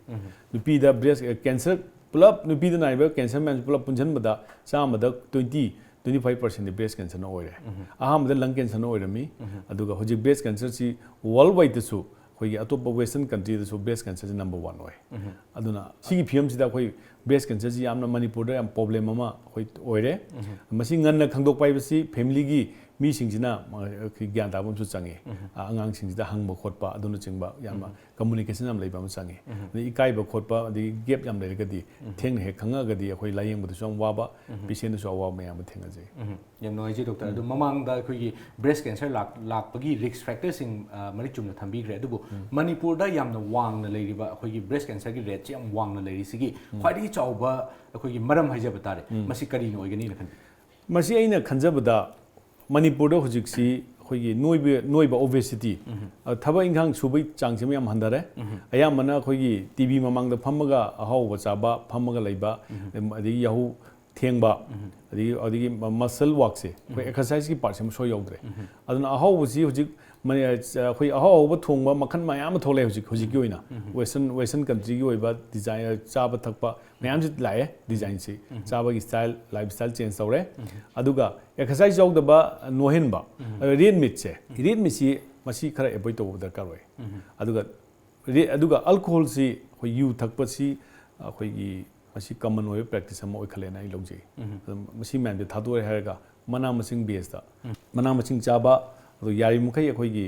ꯅꯨꯄꯤꯗ breast, ꯑ, cancer ꯄꯨꯂꯞ, ꯅꯨꯄꯤꯗ ꯅꯥꯔꯤꯕ cancer ꯃꯌꯥꯝꯁꯦ ꯄꯨꯂꯞ ꯄꯨꯟꯁꯤꯟꯕꯗ ꯆꯥꯝꯃꯗ twenty, twenty five percent ꯗꯤ breast cancer ꯅ ꯑꯣꯏꯔꯦ꯫ ꯑꯍꯥꯟꯕꯗ lung cancer ꯅ ꯑꯣꯏꯔꯝꯃꯤ꯫ ꯑꯗꯨꯒ ꯍꯧꯖꯤꯛ breast cancer ꯁꯤ world wide ꯇꯁꯨ, ꯑꯩꯈꯣꯏꯒꯤ ꯑꯇꯣꯞꯄ western country ꯗꯁꯨ breast cancer ꯁꯤ number one ꯑꯣꯏ꯫ ꯑꯗꯨꯅ ꯁꯤꯒꯤ ꯐꯤꯕꯝꯁꯤꯗ ꯑꯩꯈꯣꯏ breast cancer ꯁꯤ ꯌꯥꯝꯅ ꯃꯅꯤꯄꯨꯔꯗ ꯌꯥꯝ problem ꯑꯃ ꯑꯩꯈꯣꯏ ꯑꯣꯏꯔꯦ꯫ ꯃꯁꯤ ꯉꯟꯅ ꯈꯪꯗꯣꯛꯄ ꯍꯥꯏꯕꯁꯤ family ꯒꯤ ꯃꯤꯁꯤꯡꯁꯤꯅ, ꯑ, ꯑꯩꯈꯣꯏ ꯒ꯭ꯌꯥꯟ ꯇꯥꯕ ꯑꯃꯁꯨ ꯆꯪꯉꯤ꯫ ꯑ, ꯑꯉꯥꯡꯁꯤꯡꯁꯤꯗ ꯍꯪꯕ ꯈꯣꯠꯄ ꯑꯗꯨꯅꯆꯤꯡꯕ ꯌꯥꯝꯅ communication ꯌꯥꯝ ꯂꯩꯕ ꯑꯃ ꯆꯪꯉꯤ꯫ ꯑꯗꯩ ꯏꯀꯥꯏꯕ ꯈꯣꯠꯄ, ꯑꯗꯒꯤ gap ꯌꯥꯝ ꯂꯩꯔꯒꯗꯤ ꯊꯦꯡꯅ ꯍꯦꯛ ꯈꯪꯉꯛꯑꯒꯗꯤ ꯑꯩꯈꯣꯏ ꯂꯥꯏꯌꯦꯡꯕꯗꯁꯨ ꯌꯥꯝ ꯋꯥꯕ, patient ꯗꯁꯨ ꯑꯋꯥꯕ ꯃꯌꯥꯝ ꯑꯃ ꯊꯦꯡꯅꯖꯩ꯫ ꯌꯥꯝ ꯅꯨꯡꯉꯥꯏꯖꯩ doctor꯫ ꯑꯗꯣ ꯃꯃꯥꯡꯗ ꯑꯩꯈꯣꯏꯒꯤ breast cancer ꯂꯥꯛ-, ꯂꯥꯛꯄꯒꯤ risk factor ꯁꯤꯡ, ꯑ, ꯃꯔꯤꯛ ꯆꯨꯝꯅ ꯊꯝꯕꯤꯈ꯭ꯔꯦ꯫ ꯑꯗꯨꯕꯨ ꯃꯅꯤꯄꯨꯔꯗ ꯌꯥꯝꯅ ꯋꯥꯡꯅ ꯂꯩꯔꯤꯕ ꯑꯩꯈꯣꯏꯒꯤ breast cancer ꯒꯤ rate ꯁꯤ ꯌꯥꯝ ꯋꯥꯡꯅ ꯂꯩꯔꯤꯁꯤꯒꯤ ꯈ꯭ꯋꯥꯏꯗꯒꯤ ꯆꯥꯎꯕ ꯑꯩꯈꯣꯏꯒꯤ ꯃꯔꯝ ꯍꯥꯏꯖꯕ ꯇꯥꯔꯦ, ꯃꯁꯤ ꯀꯔꯤꯅ ꯑꯣꯏꯒꯅꯤꯅ ꯈꯟꯕꯤ? ꯃꯁꯤ ꯑꯩꯅ ꯈꯟꯖꯕꯗ ꯃꯅꯤꯄꯨꯔꯗ ꯍꯧꯖꯤꯛꯁꯤ ꯑꯩꯈꯣꯏꯒꯤ ꯅꯣꯏꯕ, ꯅꯣꯏꯕ obesity, ꯑ, ꯊꯕꯛ ꯏꯪꯈꯥꯡ ꯁꯨꯕꯒꯤ ꯆꯥꯡꯁꯤ ꯌꯥꯝ ꯍꯟꯊꯔꯦ꯫ ꯑꯌꯥꯝꯕꯅ ꯑꯩꯈꯣꯏꯒꯤ T V ꯃꯃꯥꯡꯗ ꯐꯝꯃꯒ ꯑꯍꯥꯎꯕ ꯆꯥꯕ, ꯐꯝꯃꯒ ꯂꯩꯕ, ꯑꯗꯒꯤ ꯌꯥꯍꯧ ꯊꯦꯡꯕ, ꯑꯗꯒꯤ, ꯑꯗꯒꯤ muscle work ꯁꯦ, ꯑꯩꯈꯣꯏ exercise ꯀꯤ part ꯁꯦ ꯑꯃ ꯁꯣꯏ ꯌꯥꯎꯗ꯭ꯔꯦ꯫ ꯑꯗꯨꯅ ꯑꯍꯥꯎꯕꯁꯤ ꯍꯧꯖꯤꯛ ꯃꯅꯤ-, ꯑꯩꯈꯣꯏ ꯑꯍꯥꯎ ꯑꯍꯥꯎꯕ ꯊꯣꯡꯕ ꯃꯈꯜ ꯃꯌꯥꯝ ꯑꯃ ꯊꯣꯛꯂꯛꯑꯦ ꯍꯧꯖꯤꯛ, ꯍꯧꯖꯤꯛꯀꯤ ꯑꯣꯏꯅ꯫ Western, Western country ꯒꯤ ꯑꯣꯏꯕ design, ꯆꯥꯕ ꯊꯛꯄ ꯃꯌꯥꯝꯁꯤ ꯂꯥꯛꯑꯦ, design ꯁꯤ꯫ ꯆꯥꯕꯒꯤ style, lifestyle change ꯇꯧꯔꯦ꯫ ꯑꯗꯨꯒ exercise ꯌꯥꯎꯗꯕ ꯅꯣꯏꯍꯟꯕ, ꯑꯗ red meat ꯁꯦ, red meat ꯁꯤ ꯃꯁꯤ ꯈꯔ avoid ꯇꯧꯕ ꯗꯔꯀꯥꯔ ꯑꯣꯏ꯫ ꯑꯗꯨꯒ ꯔꯦ-, ꯑꯗꯨꯒ ꯑꯜꯀꯣꯍꯣꯜꯁꯤ ꯑꯩꯈꯣꯏ ꯌꯨ ꯊꯛꯄꯁꯤ ꯑꯩꯈꯣꯏꯒꯤ ꯃꯁꯤ ꯀꯃꯟ ꯑꯣꯏꯕ ꯄ꯭ꯔꯦꯛꯇꯤꯁ ꯑꯃ ꯑꯣꯏꯈꯠꯂꯦꯅ ꯑꯩ ꯂꯧꯖꯩ꯫ ꯑꯗꯨꯝ ꯃꯁꯤ ꯃꯌꯥꯝꯁꯦ ꯊꯥꯗꯣꯛꯑꯦ ꯍꯥꯏꯔꯒ ꯃꯅꯥ ꯃꯁꯤꯡ ꯕꯦꯁꯇ, ꯃꯅꯥ ꯃꯁꯤꯡ ꯆꯥꯕ, ꯑꯗꯣ ꯌꯥꯔꯤꯕꯃꯈꯩ ꯑꯩꯈꯣꯏꯒꯤ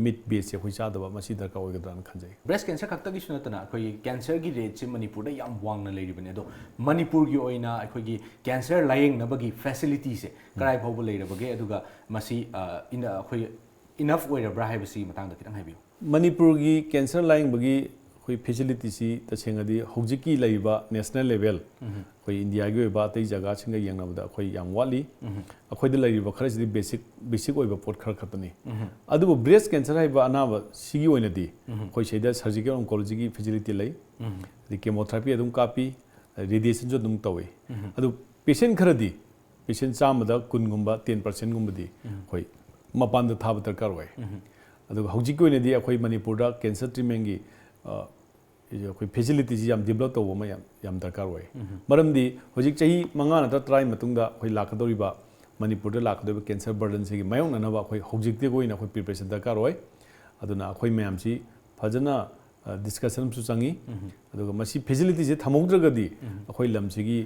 ꯃꯤꯠ ꯕꯦꯁꯁꯦ ꯑꯩꯈꯣꯏ ꯆꯥꯗꯕ, ꯃꯁꯤ ꯗꯔꯀꯥꯔ ꯑꯣꯏꯒꯗ꯭ꯔꯥꯅ ꯈꯟꯖꯩ꯫ ꯕ꯭ꯔꯦꯁ ꯀꯦꯟꯁꯔ ꯈꯛꯇꯒꯤꯁꯨ ꯅꯠꯇꯅ ꯑꯩꯈꯣꯏꯒꯤ ꯀꯦꯟꯁꯔꯒꯤ ꯔꯦꯠꯁꯦ ꯃꯅꯤꯄꯨꯔꯗ ꯌꯥꯝ ꯋꯥꯡꯅ ꯂꯩꯔꯤꯕꯅꯦ꯫ ꯑꯗꯣ ꯃꯅꯤꯄꯨꯔꯒꯤ ꯑꯣꯏꯅ ꯑꯩꯈꯣꯏꯒꯤ ꯀꯦꯟꯁꯔ ꯂꯥꯌꯦꯡꯅꯕꯒꯤ ꯐꯦꯁꯤꯂꯤꯇꯤꯁꯦ ꯀꯗꯥꯏ ꯐꯥꯎꯕ ꯂꯩꯔꯕꯒꯦ? ꯑꯗꯨꯒ ꯃꯁꯤ, ꯑ, ꯏꯟ-, ꯑꯩꯈꯣꯏ ꯏꯅꯐ ꯑꯣꯏꯔꯕ꯭ꯔꯥ ꯍꯥꯏꯕꯁꯤꯒꯤ ꯃꯇꯥꯡꯗ ꯈꯤꯇꯪ ꯍꯥꯏꯕꯤꯌꯨ꯫ ꯃꯅꯤꯄꯨꯔꯒꯤ ꯀꯦꯟꯁꯔ ꯂꯥꯌꯦꯡꯕꯒꯤ ꯑꯩꯈꯣꯏ ꯐꯦꯁꯤꯂꯤꯇꯤꯁꯤ ꯇꯁꯦꯡꯅꯗꯤ ꯍꯧꯖꯤꯛꯀꯤ ꯂꯩꯔꯤꯕ ꯅꯦꯁꯅꯦꯜ ꯂꯦꯚꯦꯜ, ꯑꯩꯈꯣꯏ ꯏꯟꯗꯤꯌꯥꯒꯤ ꯑꯣꯏꯕ ꯑꯇꯩ ꯖꯒꯥꯁꯤꯡꯒ ꯌꯦꯡꯅꯕꯗ ꯑꯩꯈꯣꯏ ꯌꯥꯝ ꯋꯥꯠꯂꯤ꯫ ꯑꯩꯈꯣꯏꯗ ꯂꯩꯔꯤꯕ ꯈꯔꯁꯤꯗꯤ ꯕꯦꯁꯤꯛ, ꯕꯦꯁꯤꯛ ꯑꯣꯏꯕ ꯄꯣꯠ ꯈꯔ ꯈꯛꯇꯅꯤ꯫ ꯑꯗꯨꯕꯨ ꯕ꯭ꯔꯦꯁ ꯀꯦꯟꯁꯔ ꯍꯥꯏꯕ ꯑꯅꯥꯕ ꯁꯤꯒꯤ ꯑꯣꯏꯅꯗꯤ ꯑꯩꯈꯣꯏ ꯁꯤꯗ ꯁꯔꯖꯤꯀꯦꯜ ꯑꯣꯟꯀꯣꯂꯣꯖꯤꯒꯤ ꯐꯦꯁꯤꯂꯤꯇꯤ ꯂꯩ, ꯑꯗꯩ ꯀꯦꯃꯣꯊꯦꯔꯥꯄꯤ ꯑꯗꯨꯝ ꯀꯥꯞꯄꯤ, ꯔꯦꯗꯤꯌꯦꯁꯟꯁꯨ ꯑꯗꯨꯝ ꯇꯧꯏ꯫ ꯑꯗꯨ ꯄꯦꯁꯦꯟ ꯈꯔꯗꯤ, ꯄꯦꯁꯦꯟ ꯆꯥꯝꯃꯗ ꯀꯨꯟꯒꯨꯝꯕ, ꯇꯦꯟ ꯄꯥꯔꯁꯦꯟꯒꯨꯝꯕꯗꯤ ꯑꯩꯈꯣꯏ ꯃꯄꯥꯟꯗ ꯊꯥꯕ ꯗꯔꯀꯥꯔ ꯑꯣꯏ꯫ ꯑꯗꯨꯒ ꯍꯧꯖꯤꯛꯀꯤ ꯑꯣꯏꯅꯗꯤ ꯑꯩꯈꯣꯏ ꯃꯅꯤꯄꯨꯔꯗ ꯀꯦꯟꯁꯔ ꯇ꯭ꯔꯤꯠꯃꯦꯟꯒꯤ, ꯑ, ꯑꯩꯈꯣꯏ ꯐꯦꯁꯤꯂꯤꯇꯤꯁꯤ ꯌꯥꯝ ꯗꯤꯕꯂꯞ ꯇꯧꯕ ꯑꯃ ꯌꯥꯝ, ꯌꯥꯝ ꯗꯔꯀꯥꯔ ꯑꯣꯏ꯫ ꯃꯔꯝꯗꯤ ꯍꯧꯖꯤꯛ ꯆꯍꯤ ꯃꯉꯥ ꯅꯠꯇ꯭ꯔ ꯇꯔꯥꯒꯤ ꯃꯇꯨꯡꯗ ꯑꯩꯈꯣꯏ ꯂꯥꯛꯀꯗꯧꯔꯤꯕ, ꯃꯅꯤꯄꯨꯔꯗ ꯂꯥꯛꯀꯗꯧꯔꯤꯕ ꯀꯦꯟꯁꯔ ꯕꯔꯗꯟꯁꯤꯒꯤ ꯃꯥꯌꯣꯛꯅꯅꯕ ꯑꯩꯈꯣꯏ ꯍꯧꯖꯤꯛꯇꯒꯤ ꯑꯣꯏꯅ ꯑꯩꯈꯣꯏ ꯄ꯭ꯔꯤꯄꯦꯔꯦꯁꯟ ꯗꯔꯀꯥꯔ ꯑꯣꯏ꯫ ꯑꯗꯨꯅ ꯑꯩꯈꯣꯏ ꯃꯌꯥꯝꯁꯤ ꯐꯖꯅ, ꯑ, ꯗꯤꯁꯀꯁꯟ ꯑꯃꯁꯨ ꯆꯪꯉꯤ꯫ ꯑꯗꯨꯒ ꯃꯁꯤ ꯐꯦꯁꯤꯂꯤꯇꯤꯁꯦ ꯊꯝꯍꯧꯗ꯭ꯔꯒꯗꯤ ꯑꯩꯈꯣꯏ ꯂꯝꯁꯤꯒꯤ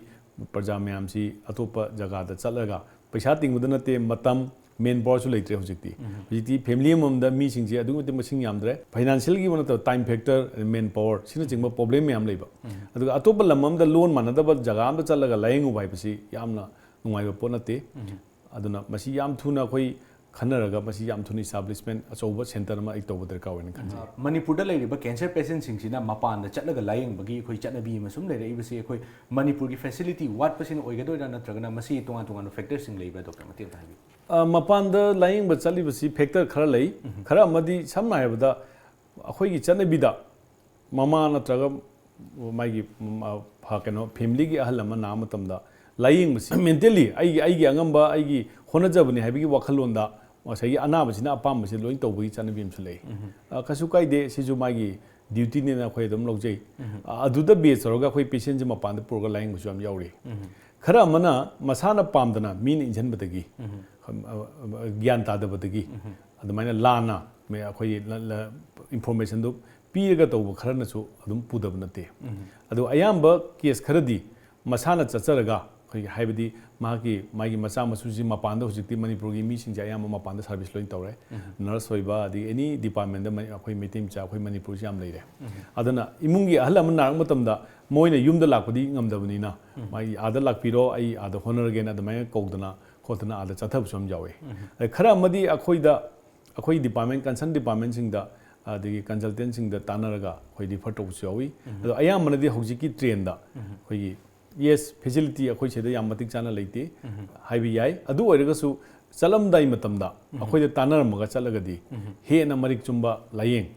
ꯄ꯭ꯔꯖꯥ ꯃꯌꯥꯝꯁꯤ ꯑꯇꯣꯞꯄ ꯖꯒꯥꯗ ꯆꯠꯂꯒ ꯄꯩꯁꯥ ꯇꯤꯡꯕꯗ ꯅꯠꯇꯦ, ꯃꯇꯝ, ꯃꯦꯟ ꯄꯥꯋꯔꯁꯨ ꯂꯩꯇ꯭ꯔꯦ ꯍꯧꯖꯤꯛꯇꯤ꯫ ꯍꯧꯖꯤꯛꯇꯤ ꯐꯦꯃꯤꯂꯤ ꯑꯃꯃꯝꯗ ꯃꯤꯁꯤꯡꯁꯦ ꯑꯗꯨꯛꯀꯤ ꯃꯇꯤꯛ ꯃꯁꯤꯡ ꯌꯥꯝꯗ꯭ꯔꯦ꯫ ꯐꯥꯏꯅꯥꯟꯁꯤꯌꯦꯜꯒꯤ ꯅꯠꯇꯕ ꯇꯥꯏꯝ ꯐꯦꯛꯇꯔ, ꯃꯦꯟ ꯄꯥꯋꯔ ꯁꯤꯅꯆꯤꯡꯕ ꯄ꯭ꯔꯣꯕ꯭ꯂꯦꯝ ꯃꯌꯥꯝ ꯂꯩꯕ꯫ ꯑꯗꯨꯒ ꯑꯇꯣꯞꯄ ꯂꯝ ꯑꯃꯗ ꯂꯣꯟ ꯃꯥꯟꯅꯗꯕ ꯖꯒꯥ ꯑꯃꯗ ꯆꯠꯂꯒ ꯂꯥꯌꯦꯡꯉꯨꯕ ꯍꯥꯏꯕꯁꯤ ꯌꯥꯝꯅ ꯅꯨꯡꯉꯥꯏꯕ ꯄꯣꯠ ꯅꯠꯇꯦ꯫ ꯑꯗꯨꯅ ꯃꯁꯤ ꯌꯥꯝ ꯊꯨꯅ ꯑꯩꯈꯣꯏ ꯈꯟꯅꯔꯒ ꯃꯁꯤ ꯌꯥꯝ ꯊꯨꯅ ꯏꯁꯇꯥꯕ꯭ꯂꯤꯁꯃꯦꯟ ꯑꯆꯧꯕ ꯁꯦꯟꯇꯔ ꯑꯃ ꯑꯩ ꯇꯧꯕ ꯗꯔꯀꯥꯔ ꯑꯣꯏꯅ ꯈꯟꯖꯩ꯫ ꯃꯅꯤꯄꯨꯔꯗ ꯂꯩꯔꯤꯕ ꯀꯦꯟꯁꯔ ꯄꯦꯁꯦꯟꯁꯤꯡꯁꯤꯅ ꯃꯄꯥꯟꯗ ꯆꯠꯂꯒ ꯂꯥꯌꯦꯡꯕꯒꯤ ꯑꯩꯈꯣꯏ ꯆꯠꯅꯕꯤ ꯑꯃ ꯁꯨꯝ ꯂꯩꯔꯛꯏꯕꯁꯤ ꯑꯩꯈꯣꯏ ꯃꯅꯤꯄꯨꯔꯒꯤ ꯐꯦꯁꯤꯂꯤꯇꯤ ꯋꯥꯠꯄꯁꯤꯅ ꯑꯣꯏꯒꯗꯣꯏꯔꯥ, ꯅꯠꯇ꯭ꯔꯒꯅ ꯃꯁꯤ ꯇꯣꯉꯥꯟ ꯇꯣꯉꯥꯟꯕ ꯐꯦꯛꯇꯔꯁꯤꯡ ꯂꯩꯕ꯭ꯔꯥ? ꯗꯣꯛꯇꯔ, ꯃꯇꯦꯛ ꯑꯝꯇ ꯍꯥꯏꯕꯤꯌꯨ꯫ ꯑ, ꯃꯄꯥꯟꯗ ꯂꯥꯌꯦꯡꯕ ꯆꯠꯂꯤꯕꯁꯤ ꯐꯦꯛꯇꯔ ꯈꯔ ꯂꯩ꯫ ꯈꯔ ꯑꯃꯗꯤ ꯁꯝꯅ ꯍꯥꯏꯔꯕꯗ ꯑꯩꯈꯣꯏꯒꯤ ꯆꯠꯅꯕꯤꯗ ꯃꯃꯥ ꯅꯠꯇ꯭ꯔꯒ ꯃꯥꯒꯤ, ꯃ-, ꯐ-, ꯀꯩꯅꯣ, ꯐꯦꯃꯤꯂꯤꯒꯤ ꯑꯍꯜ ꯑꯃ ꯅꯥꯕ ꯃꯇꯝꯗ ꯂꯥꯌꯦꯡꯕꯁꯤ ꯃꯦꯟꯇꯦꯜꯂꯤ ꯑꯩꯒꯤ, ꯑꯩꯒꯤ ꯑꯉꯝꯕ, ꯑꯩꯒꯤ ꯍꯣꯠꯅꯖꯕꯅꯤ ꯍꯥꯏꯕꯒꯤ ꯋꯥꯈꯜꯂꯣꯟꯗ ꯉꯁꯥꯏꯒꯤ ꯑꯅꯥꯕꯁꯤꯅ ꯑꯄꯥꯝꯕꯁꯤ ꯂꯣꯏ ꯇꯧꯕꯒꯤ ꯆꯠꯅꯕꯤ ꯑꯃꯁꯨ ꯂꯩ꯫ ꯑ, ꯀꯩꯁꯨ ꯀꯥꯏꯗꯦ, ꯁꯤꯁꯨ ꯃꯥꯒꯤ ꯗ꯭ꯌꯨꯇꯤꯅꯦꯅ ꯑꯩꯈꯣꯏ ꯑꯗꯨꯝ ꯂꯧꯖꯩ꯫ ꯑ, ꯑꯗꯨꯗ ꯕꯦꯖ ꯇꯧꯔꯒ ꯑꯩꯈꯣꯏ ꯄꯦꯁꯦꯟꯁꯦ ꯃꯄꯥꯟꯗ ꯄꯨꯔꯒ ꯂꯥꯌꯦꯡꯕꯁꯨ ꯌꯥꯝ ꯌꯥꯎꯔꯤ꯫ ꯈꯔ ꯑꯃꯅ ꯃꯁꯥꯅ ꯄꯥꯝꯗꯅ ꯃꯤꯅ ꯏꯟꯁꯤꯟꯕꯗꯒꯤ, ꯑ, ꯑ, ꯒ꯭ꯌꯥꯟ ꯇꯥꯗꯕꯗꯒꯤ ꯑꯗꯨꯃꯥꯏꯅ ꯂꯥꯟꯅ ꯃ-, ꯑꯩꯈꯣꯏꯒꯤ ꯂ-, ꯂ-, ꯏꯟꯐꯣꯔꯃꯦꯁꯟꯗꯨ ꯄꯤꯔꯒ ꯇꯧꯕ ꯈꯔꯅꯁꯨ ꯑꯗꯨꯝ ꯄꯨꯗꯕ ꯅꯠꯇꯦ꯫ ꯑꯗꯣ ꯑꯌꯥꯝꯕ ꯀꯦꯁ ꯈꯔꯗꯤ ꯃꯁꯥꯅ ꯆꯠꯆꯔꯒ, ꯑꯩꯈꯣꯏꯒꯤ, ꯍꯥꯏꯕꯗꯤ ꯃꯍꯥꯛꯀꯤ, ꯃꯥꯒꯤ ꯃꯆꯥ ꯃꯁꯨꯁꯤ ꯃꯄꯥꯟꯗ, ꯍꯧꯖꯤꯛꯇꯤ ꯃꯅꯤꯄꯨꯔꯒꯤ ꯃꯤꯁꯤꯡꯁꯦ ꯑꯌꯥꯝꯕ ꯃꯄꯥꯟꯗ ꯁꯥꯔꯚꯤꯁ ꯂꯣꯏ ꯇꯧꯔꯦ꯫ ꯅꯔꯁ ꯑꯣꯏꯕ, ꯑꯗꯒꯤ ꯑꯦꯅꯤ ꯗꯤꯄꯥꯔꯠꯃꯦꯟꯗ ꯃꯅꯤ-, ꯑꯩꯈꯣꯏ ꯃꯩꯇꯩ ꯃꯆꯥ, ꯑꯩꯈꯣꯏ ꯃꯅꯤꯄꯨꯔꯁꯤ ꯌꯥꯝ ꯂꯩꯔꯦ꯫ ꯑꯗꯨꯅ ꯏꯃꯨꯡꯒꯤ ꯑꯍꯜ ꯑꯃ ꯅꯥꯔꯛꯄ ꯃꯇꯝꯗ ꯃꯣꯏꯅ ꯌꯨꯝꯗ ꯂꯥꯛꯄꯗꯤ ꯉꯝꯗꯕꯅꯤꯅ, ꯃꯥꯒꯤ "ꯑꯥꯗ ꯂꯥꯛꯄꯤꯔꯣ, ꯑꯩ ꯑꯥꯗ ꯍꯣꯠꯅꯔꯒꯦꯅ" ꯑꯗꯨꯃꯥꯏꯅ ꯀꯧꯗꯅ ꯈꯣꯠꯇꯅ ꯑꯥꯗ ꯆꯠꯊꯕꯁꯨ ꯌꯥꯝ ꯌꯥꯎꯋꯤ꯫ ꯑꯗꯩ ꯈꯔ ꯑꯃꯗꯤ ꯑꯩꯈꯣꯏꯗ, ꯑꯩꯈꯣꯏ ꯗꯤꯄꯥꯔꯠꯃꯦꯟ, ꯀꯟꯁꯔꯟ ꯗꯤꯄꯥꯔꯠꯃꯦꯟꯁꯤꯡꯗ, ꯑꯗꯒꯤ ꯀꯟꯁꯜꯇꯦꯟꯁꯤꯡꯗ ꯇꯥꯟꯅꯔꯒ ꯑꯩꯈꯣꯏ ꯔꯤꯐꯔ ꯇꯧꯕꯁꯨ ꯌꯥꯎꯏ꯫ ꯑꯗꯣ ꯑꯌꯥꯝꯕꯅꯗꯤ ꯍꯧꯖꯤꯛꯀꯤ ꯇ꯭ꯔꯦꯟꯗ ꯑꯩꯈꯣꯏꯒꯤ, ꯌꯦꯁ, ꯐꯦꯁꯤꯂꯤꯇꯤ ꯑꯩꯈꯣꯏ ꯁꯤꯗ ꯌꯥꯝ ꯃꯇꯤꯛ ꯆꯥꯅ ꯂꯩꯇꯦ ꯍꯥꯏꯕ ꯌꯥꯏ꯫ ꯑꯗꯨ ꯑꯣꯏꯔꯒꯁꯨ ꯆꯠꯂꯝꯗꯥꯏ ꯃꯇꯝꯗ ꯑꯩꯈꯣꯏꯗ ꯇꯥꯟꯅꯔꯝꯃꯒ ꯆꯠꯂꯒꯗꯤ ꯍꯦꯟꯅ ꯃꯔꯤꯛ ꯆꯨꯝꯕ ꯂꯥꯌꯦꯡ,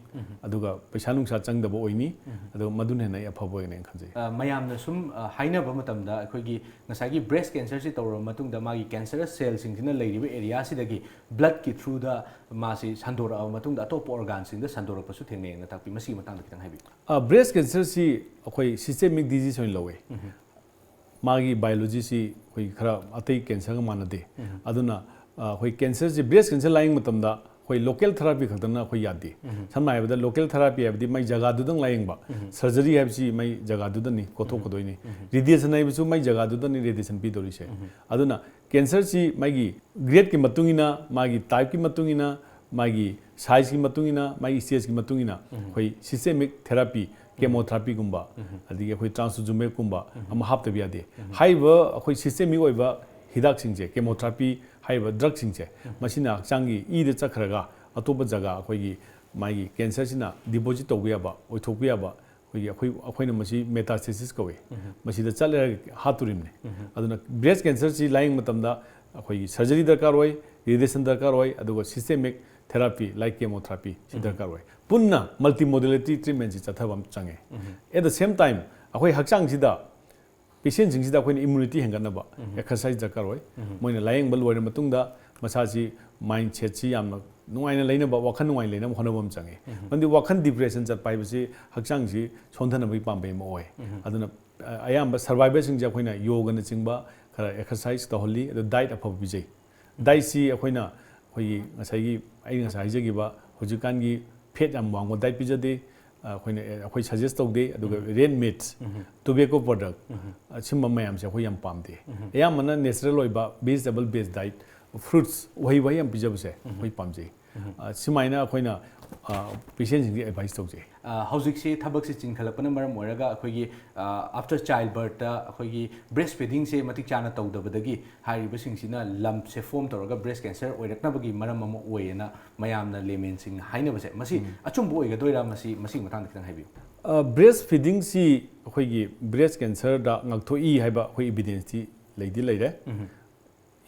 ꯑꯗꯨꯒ ꯄꯩꯁꯥ ꯅꯨꯡꯁꯥ ꯆꯪꯗꯕ ꯑꯣꯏꯅꯤ꯫ ꯑꯗꯣ ꯃꯗꯨꯅ ꯍꯦꯟꯅ ꯑꯩ ꯑꯐꯕ ꯑꯣꯏꯒꯅꯤ ꯈꯟꯖꯩ꯫ ꯑ, ꯃꯌꯥꯝꯅ ꯁꯨꯝ, ꯑ, ꯍꯥꯏꯅꯕ ꯃꯇꯝꯗ, ꯑꯩꯈꯣꯏꯒꯤ ꯉꯁꯥꯏꯒꯤ ꯕ꯭ꯔꯦꯁ ꯀꯦꯟꯁꯔꯁꯤ ꯇꯧꯔꯕ ꯃꯇꯨꯡꯗ ꯃꯥꯒꯤ ꯀꯦꯟꯁꯔꯁ ꯁꯦꯜꯁꯤꯡꯁꯤꯅ ꯂꯩꯔꯤꯕ ꯑꯦꯔꯤꯌꯥꯁꯤꯗꯒꯤ ꯕ꯭ꯂꯗꯀꯤ ꯊ꯭ꯔꯨꯗ ꯃꯥꯁꯤ ꯁꯟꯗꯣꯔꯛꯑꯕ ꯃꯇꯨꯡꯗ ꯑꯇꯣꯞꯄ ꯑꯣꯔꯒꯥꯟꯁꯤꯡꯗ ꯁꯟꯗꯣꯔꯛꯄꯁꯨ ꯊꯦꯡꯅꯩꯅ ꯇꯥꯛꯄꯤ꯫ ꯃꯁꯤꯒꯤ ꯃꯇꯥꯡꯗ ꯈꯤꯇꯪ ꯍꯥꯏꯕꯤꯌꯨ꯫ ꯑ, ꯕ꯭ꯔꯦꯁ ꯀꯦꯟꯁꯔꯁꯤ ꯑꯩꯈꯣꯏ ꯁꯤꯁꯇꯦꯃꯤꯛ ꯗꯤꯖꯤꯖ ꯑꯣꯏꯅ ꯂꯧꯋꯦ꯫ ꯃꯥꯒꯤ ꯕꯥꯏꯑꯣꯂꯣꯖꯤꯁꯤ ꯑꯩꯈꯣꯏ ꯈꯔ ꯑꯇꯩ ꯀꯦꯟꯁꯔꯒ ꯃꯥꯟꯅꯗꯦ꯫ ꯑꯗꯨꯅ, ꯑ, ꯑꯩꯈꯣꯏ ꯀꯦꯟꯁꯔꯁꯤ, ꯕ꯭ꯔꯦꯁ ꯀꯦꯟꯁꯔ ꯂꯥꯌꯦꯡ ꯃꯇꯝꯗ ꯑꯩꯈꯣꯏ ꯂꯣꯀꯦꯜ ꯊꯦꯔꯥꯄꯤ ꯈꯛꯇꯅ ꯑꯩꯈꯣꯏ ꯌꯥꯗꯦ꯫ ꯁꯝꯅ ꯍꯥꯏꯔꯕꯗ ꯂꯣꯀꯦꯜ ꯊꯦꯔꯥꯄꯤ ꯍꯥꯏꯕꯗꯤ ꯃꯥꯏ ꯖꯒꯥꯗꯨꯗꯪ ꯂꯥꯌꯦꯡꯕ, ꯁꯔꯖꯔꯤ ꯍꯥꯏꯕꯁꯤ ꯃꯥꯏ ꯖꯒꯥꯗꯨꯗꯅꯤ, ꯀꯣꯠꯊꯣꯛꯀꯗꯣꯏꯅꯤ꯫ ꯔꯦꯗꯤꯌꯦꯁꯟ ꯍꯥꯏꯕꯁꯨ ꯃꯥꯏ ꯖꯒꯥꯗꯨꯗꯅꯤ ꯔꯦꯗꯤꯌꯦꯁꯟ ꯄꯤꯗꯧꯔꯤꯁꯦ꯫ ꯑꯗꯨꯅ ꯀꯦꯟꯁꯔꯁꯤ ꯃꯥꯒꯤ ꯒ꯭ꯔꯦꯗꯀꯤ ꯃꯇꯨꯡ ꯏꯟꯅ, ꯃꯥꯒꯤ ꯇꯥꯏꯞꯀꯤ ꯃꯇꯨꯡ ꯏꯟꯅ, ꯃꯥꯒꯤ ꯁꯥꯏꯖꯀꯤ ꯃꯇꯨꯡ ꯏꯟꯅ, ꯃꯥꯒꯤ ꯁ꯭ꯇꯦꯖꯀꯤ ꯃꯇꯨꯡ ꯏꯟꯅ ꯑꯩꯈꯣꯏ ꯁꯤꯁꯇꯦꯃꯤꯛ ꯊꯦꯔꯥꯄꯤ, ꯀꯦꯃꯣꯊꯦꯔꯥꯄꯤꯒꯨꯝꯕ, ꯑꯗꯒꯤ ꯑꯩꯈꯣꯏ ꯇ꯭ꯔꯥꯟꯁꯐꯨꯖꯨꯃꯦꯕꯀꯨꯝꯕ ꯑꯃ ꯍꯥꯞꯇꯕ ꯌꯥꯗꯦ꯫ ꯍꯥꯏꯔꯤꯕ ꯑꯩꯈꯣꯏ ꯁꯤꯁꯇꯦꯃꯤꯛ ꯑꯣꯏꯕ ꯍꯤꯗꯥꯛꯁꯤꯡꯁꯦ, ꯀꯦꯃꯣꯊꯦꯔꯥꯄꯤ ꯍꯥꯏꯔꯤꯕ ꯗ꯭ꯔꯒꯁꯤꯡꯁꯦ, ꯃꯁꯤꯅ ꯍꯛꯆꯥꯡꯒꯤ ꯏꯗ ꯆꯠꯈ꯭ꯔꯒ ꯑꯇꯣꯞꯄ ꯖꯒꯥ, ꯑꯩꯈꯣꯏꯒꯤ ꯃꯥꯒꯤ ꯀꯦꯟꯁꯔꯁꯤꯅ ꯗꯤꯄꯣꯖꯤꯠ ꯇꯧꯕ ꯌꯥꯕ, ꯑꯣꯏꯊꯣꯛꯄ ꯌꯥꯕ, ꯑꯩꯈꯣꯏꯒꯤ, ꯑꯩꯈꯣꯏ, ꯑꯩꯈꯣꯏꯅ ꯃꯁꯤ ꯃꯦꯇꯥꯁꯇꯦꯁꯤꯁ ꯀꯧꯏ꯫ ꯃꯁꯤꯗ ꯆꯠꯂꯒ ꯍꯥꯠꯇꯣꯔꯤꯕꯅꯤ꯫ ꯑꯗꯨꯅ ꯕ꯭ꯔꯦꯁ ꯀꯦꯟꯁꯔꯁꯤ ꯂꯥꯌꯦꯡꯕ ꯃꯇꯝꯗ ꯑꯩꯈꯣꯏꯒꯤ ꯁꯔꯖꯔꯤ ꯗꯔꯀꯥꯔ ꯑꯣꯏ, ꯔꯦꯗꯤꯌꯦꯁꯟ ꯗꯔꯀꯥꯔ ꯑꯣꯏ, ꯑꯗꯨꯒ ꯁꯤꯁꯇꯦꯃꯤꯛ ꯊꯦꯔꯥꯄꯤ, ꯂꯥꯏꯛ ꯀꯦꯃꯣꯊꯦꯔꯥꯄꯤ, ꯁꯤ ꯗꯔꯀꯥꯔ ꯑꯣꯏ꯫ ꯄꯨꯟꯅ ꯃꯜꯇꯤ ꯃꯣꯗꯦꯂꯤꯇꯤ ꯇ꯭ꯔꯤꯠꯃꯦꯟꯁꯤ ꯆꯠꯊꯕ ꯑꯃ ꯆꯪꯉꯦ꯫ At the same time, ꯑꯩꯈꯣꯏ ꯍꯛꯆꯥꯡꯁꯤꯗ, ꯄꯦꯁꯦꯟꯁꯤꯡꯁꯤꯗ ꯑꯩꯈꯣꯏꯅ ꯏꯝꯌꯨꯅꯤꯇꯤ ꯍꯦꯟꯒꯠꯅꯕ ꯑꯦꯛꯁꯔꯁꯥꯏꯁ ꯗꯔꯀꯥꯔ ꯑꯣꯏ꯫ ꯃꯣꯏꯅ ꯂꯥꯌꯦꯡꯕ ꯂꯣꯏꯔ ꯃꯇꯨꯡꯗ ꯃꯁꯥꯁꯤ, ꯃꯥꯏꯟ ꯁꯦꯠꯁꯤ ꯌꯥꯝꯅ ꯅꯨꯡꯉꯥꯏꯅ ꯂꯩꯅꯕ, ꯋꯥꯈꯜ ꯅꯨꯡꯉꯥꯏꯅ ꯂꯩꯅꯕ ꯍꯣꯠꯅꯕ ꯑꯃ ꯆꯪꯉꯤ꯫ ꯃꯔꯝꯗꯤ ꯋꯥꯈꯜ ꯗꯤꯄ꯭ꯔꯦꯁꯟ ꯆꯠꯄ ꯍꯥꯏꯕꯁꯤ ꯍꯛꯆꯥꯡꯁꯤ ꯁꯣꯟꯊꯅꯕꯒꯤ ꯄꯥꯝꯕꯩ ꯑꯃ ꯑꯣꯏ꯫ ꯑꯗꯨꯅ, ꯑ, ꯑꯌꯥꯝꯕ ꯁꯔꯚꯥꯏꯚꯔꯁꯤꯡꯁꯦ ꯑꯩꯈꯣꯏꯅ ꯌꯣꯒꯅꯆꯤꯡꯕ ꯈꯔ ꯑꯦꯛꯁꯔꯁꯥꯏꯁ ꯇꯧꯍꯜꯂꯤ, ꯑꯗꯨ ꯗꯥꯏꯠ ꯑꯐꯕ ꯄꯤꯖꯩ꯫ ꯗꯥꯏꯠꯁꯤ ꯑꯩꯈꯣꯏꯅ, ꯑꯩꯈꯣꯏꯒꯤ ꯉꯁꯥꯏꯒꯤ, ꯑꯩꯅ ꯉꯁꯥꯏ ꯍꯥꯏꯖꯈꯤꯕ, ꯍꯧꯖꯤꯛꯀꯥꯟꯒꯤ ꯐꯦꯠ ꯌꯥꯝ ꯋꯥꯡꯕ ꯗꯥꯏꯠ ꯄꯤꯖꯗꯦ, ꯑꯩꯈꯣꯏꯅ ꯑꯩꯈꯣꯏ ꯁꯖꯦꯁ ꯇꯧꯗꯦ꯫ ꯑꯗꯨꯒ ꯔꯦꯗ ꯃꯤꯠꯁ, ꯇꯣꯕꯦꯀꯣ ꯄ꯭ꯔꯗꯛ, ꯑꯁꯤꯒꯨꯝꯕ ꯃꯌꯥꯝꯁꯦ ꯑꯩꯈꯣꯏ ꯌꯥꯝ ꯄꯥꯝꯗꯦ꯫ ꯑꯌꯥꯝꯕꯅ ꯅꯦꯆꯔꯦꯜ ꯑꯣꯏꯕ ꯚꯦꯖꯤꯇꯦꯕꯜ ꯕꯦꯁ ꯗꯥꯏꯠ, ꯐ꯭ꯔꯨꯠꯁ, ꯎꯍꯩ ꯋꯥꯍꯩ ꯌꯥꯝ ꯄꯤꯖꯕꯁꯦ ꯑꯩꯈꯣꯏ ꯄꯥꯝꯖꯩ꯫ ꯑ, ꯁꯨꯃꯥꯏꯅ ꯑꯩꯈꯣꯏꯅ ꯄꯦꯁꯦꯟꯁꯤꯡꯁꯦ ꯑꯦꯗꯚꯥꯏꯁ ꯇꯧꯖꯩ꯫ ꯑ, ꯍꯧꯖꯤꯛꯁꯤ ꯊꯕꯛꯁꯤ ꯆꯤꯟꯈꯠꯂꯛꯄꯅ ꯃꯔꯝ ꯑꯣꯏꯔꯒ ꯑꯩꯈꯣꯏꯒꯤ ꯑꯥꯐꯇꯔ ꯆꯥꯏꯜ ꯕꯔꯠꯇ ꯑꯩꯈꯣꯏꯒꯤ ꯕ꯭ꯔꯦꯁ ꯐꯤꯗꯤꯡꯁꯦ ꯃꯇꯤꯛ ꯆꯥꯅ ꯇꯧꯗꯕꯗꯒꯤ ꯍꯥꯏꯔꯤꯕꯁꯤꯡꯁꯤꯅ ꯂꯝꯁꯦ ꯐꯣꯝ ꯇꯧꯔꯒ ꯕ꯭ꯔꯦꯁ ꯀꯦꯟꯁꯔ ꯑꯣꯏꯔꯛꯅꯕꯒꯤ ꯃꯔꯝ ꯑꯃ ꯑꯣꯏꯌꯦꯅ ꯃꯌꯥꯝꯅ ꯂꯦꯃꯦꯟꯁꯤꯡꯅ ꯍꯥꯏꯅꯕꯁꯦ, ꯃꯁꯤ ꯑꯆꯨꯝꯕ ꯑꯣꯏꯒꯗꯣꯏꯔꯥ? ꯃꯁꯤ, ꯃꯁꯤꯒꯤ ꯃꯇꯥꯡꯗ ꯈꯤꯇꯪ ꯍꯥꯏꯕꯤꯌꯨ꯫ ꯕ꯭ꯔꯦꯁ ꯐꯤꯗꯤꯡꯁꯤ ꯑꯩꯈꯣꯏꯒꯤ ꯕ꯭ꯔꯦꯁ ꯀꯦꯟꯁꯔꯗ ꯉꯥꯛꯊꯣꯛꯏ ꯍꯥꯏꯕ ꯑꯩꯈꯣꯏ ꯏꯕꯤꯗꯦꯟꯁꯇꯤ ꯂꯩꯗꯤ ꯂꯩꯔꯦ꯫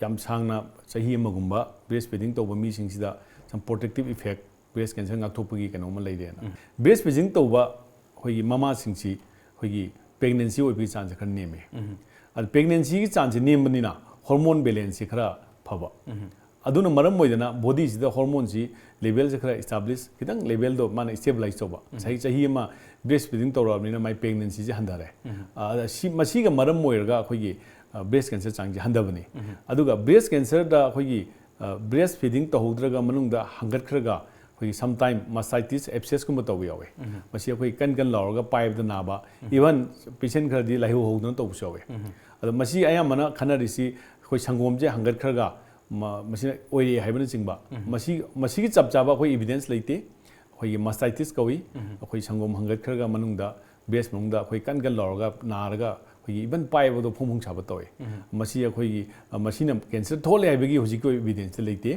ꯌꯥꯝ ꯁꯥꯡꯅ ꯆꯍꯤ ꯑꯃꯒꯨꯝꯕ ꯕ꯭ꯔꯦꯁ ꯐꯤꯗꯤꯡ ꯇꯧꯕ ꯃꯤꯁꯤꯡꯁꯤꯗ some protective effect, breast cancer ꯉꯥꯛꯊꯣꯛꯄꯒꯤ ꯀꯩꯅꯣꯝꯃ ꯂꯩꯔꯦꯅ꯫ ꯕ꯭ꯔꯦꯁ ꯐꯤꯗꯤꯡ ꯇꯧꯕ ꯑꯩꯈꯣꯏꯒꯤ ꯃꯃꯥꯁꯤꯡꯁꯤ ꯑꯩꯈꯣꯏꯒꯤ ꯄ꯭ꯔꯦꯒꯅꯦꯟꯁꯤ ꯑꯣꯏꯕꯒꯤ ꯆꯥꯟꯁꯁꯦ ꯈꯔ ꯅꯦꯝꯃꯦ꯫ ꯑꯗ ꯄ꯭ꯔꯦꯒꯅꯦꯟꯁꯤꯒꯤ ꯆꯥꯟꯁꯁꯦ ꯅꯦꯝꯕꯅꯤꯅ ꯍꯣꯔꯃꯣꯟ ꯕꯦꯂꯦꯟꯁꯁꯤ ꯈꯔ ꯐꯕ꯫ ꯑꯗꯨꯅ ꯃꯔꯝ ꯑꯣꯏꯗꯅ ꯕꯣꯗꯤꯁꯤꯗ ꯍꯣꯔꯃꯣꯟꯁꯤ ꯂꯦꯚꯦꯜꯁꯦ ꯈꯔ ꯏꯁꯇꯥꯕ꯭ꯂꯤꯁ, ꯈꯤꯇꯪ ꯂꯦꯚꯦꯜꯗꯣ ꯃꯥꯅ ꯏꯁꯇꯦꯕꯤꯂꯥꯏꯁ ꯇꯧꯕ꯫ ꯉꯁꯥꯏꯒꯤ ꯆꯍꯤ ꯑꯃ ꯕ꯭ꯔꯦꯁ ꯐꯤꯗꯤꯡ ꯇꯧꯔꯛꯑꯕꯅꯤꯅ ꯃꯥꯏ ꯄ꯭ꯔꯦꯒꯅꯦꯟꯁꯤꯁꯦ ꯍꯟꯊꯔꯦ꯫ ꯑ, ꯁꯤ, ꯃꯁꯤꯒ ꯃꯔꯝ ꯑꯣꯏꯔꯒ ꯑꯩꯈꯣꯏꯒꯤ ꯕ꯭ꯔꯦꯁ ꯀꯦꯟꯁꯔ ꯆꯥꯡꯁꯦ ꯍꯟꯊꯕꯅꯤ꯫ ꯑꯗꯨꯒ ꯕ꯭ꯔꯦꯁ ꯀꯦꯟꯁꯔꯗ ꯑꯩꯈꯣꯏꯒꯤ ꯕ꯭ꯔꯦꯁ ꯐꯤꯗꯤꯡ ꯇꯧꯍꯧꯗ꯭ꯔꯒ ꯃꯅꯨꯡꯗ ꯍꯪꯒꯠꯈ꯭ꯔꯒ ꯑꯩꯈꯣꯏꯒꯤ ꯁꯝꯇꯥꯏꯝ ꯃꯁꯇꯥꯏꯇꯤꯁ ꯑꯦꯞꯁꯦꯁꯀꯨꯝꯕ ꯇꯧꯕ ꯌꯥꯎꯋꯦ꯫ ꯃꯁꯤ ꯑꯩꯈꯣꯏ ꯀꯟ ꯀꯟ ꯂꯥꯎꯔꯒ ꯄꯥꯏꯕꯗ ꯅꯥꯕ, ꯏꯚꯟ ꯄꯦꯁꯦꯟ ꯈꯔꯗꯤ ꯂꯥꯏꯍꯧ ꯍꯧꯗꯅ ꯇꯧꯕꯁꯨ ꯌꯥꯎꯋꯦ꯫ ꯑꯗꯣ ꯃꯁꯤ ꯑꯌꯥꯝꯕꯅ ꯈꯟꯅꯔꯤꯁꯤ ꯑꯩꯈꯣꯏ ꯁꯪꯒꯣꯝꯁꯦ ꯍꯪꯒꯠꯈ꯭ꯔꯒ ꯃ-, ꯃꯁꯤꯅ ꯑꯣꯏꯔꯛꯑꯦ ꯍꯥꯏꯕꯅꯆꯤꯡꯕ꯫ ꯃꯁꯤ, ꯃꯁꯤꯒꯤ ꯆꯞ ꯆꯥꯕ ꯑꯩꯈꯣꯏ ꯏꯕꯤꯗꯦꯟꯁ ꯂꯩꯇꯦ꯫ ꯑꯩꯈꯣꯏꯒꯤ ꯃꯁꯇꯥꯏꯇꯤꯁ ꯀꯧꯏ꯫ ꯑꯩꯈꯣꯏ ꯁꯪꯒꯣꯝ ꯍꯪꯒꯠꯈ꯭ꯔꯒ ꯃꯅꯨꯡꯗ ꯕ꯭ꯔꯦꯁ ꯃꯅꯨꯡꯗ ꯑꯩꯈꯣꯏ ꯀꯟ ꯀꯟ ꯂꯥꯎꯔꯒ ꯅꯥꯔꯒ ꯑꯩꯈꯣꯏꯒꯤ ꯏꯚꯟ ꯄꯥꯏꯕꯗꯣ ꯐꯣꯡ ꯐꯣꯡ ꯁꯥꯕ ꯇꯧꯋꯦ꯫ ꯃꯁꯤ ꯑꯩꯈꯣꯏꯒꯤ, ꯑ, ꯃꯁꯤꯅ ꯀꯦꯟꯁꯔ ꯊꯣꯛꯍꯜꯂꯦ ꯍꯥꯏꯕꯒꯤ ꯍꯧꯖꯤꯛꯀꯤ ꯑꯣꯏꯕ ꯏꯕꯤꯗꯦꯟꯁꯇ ꯂꯩꯇꯦ꯫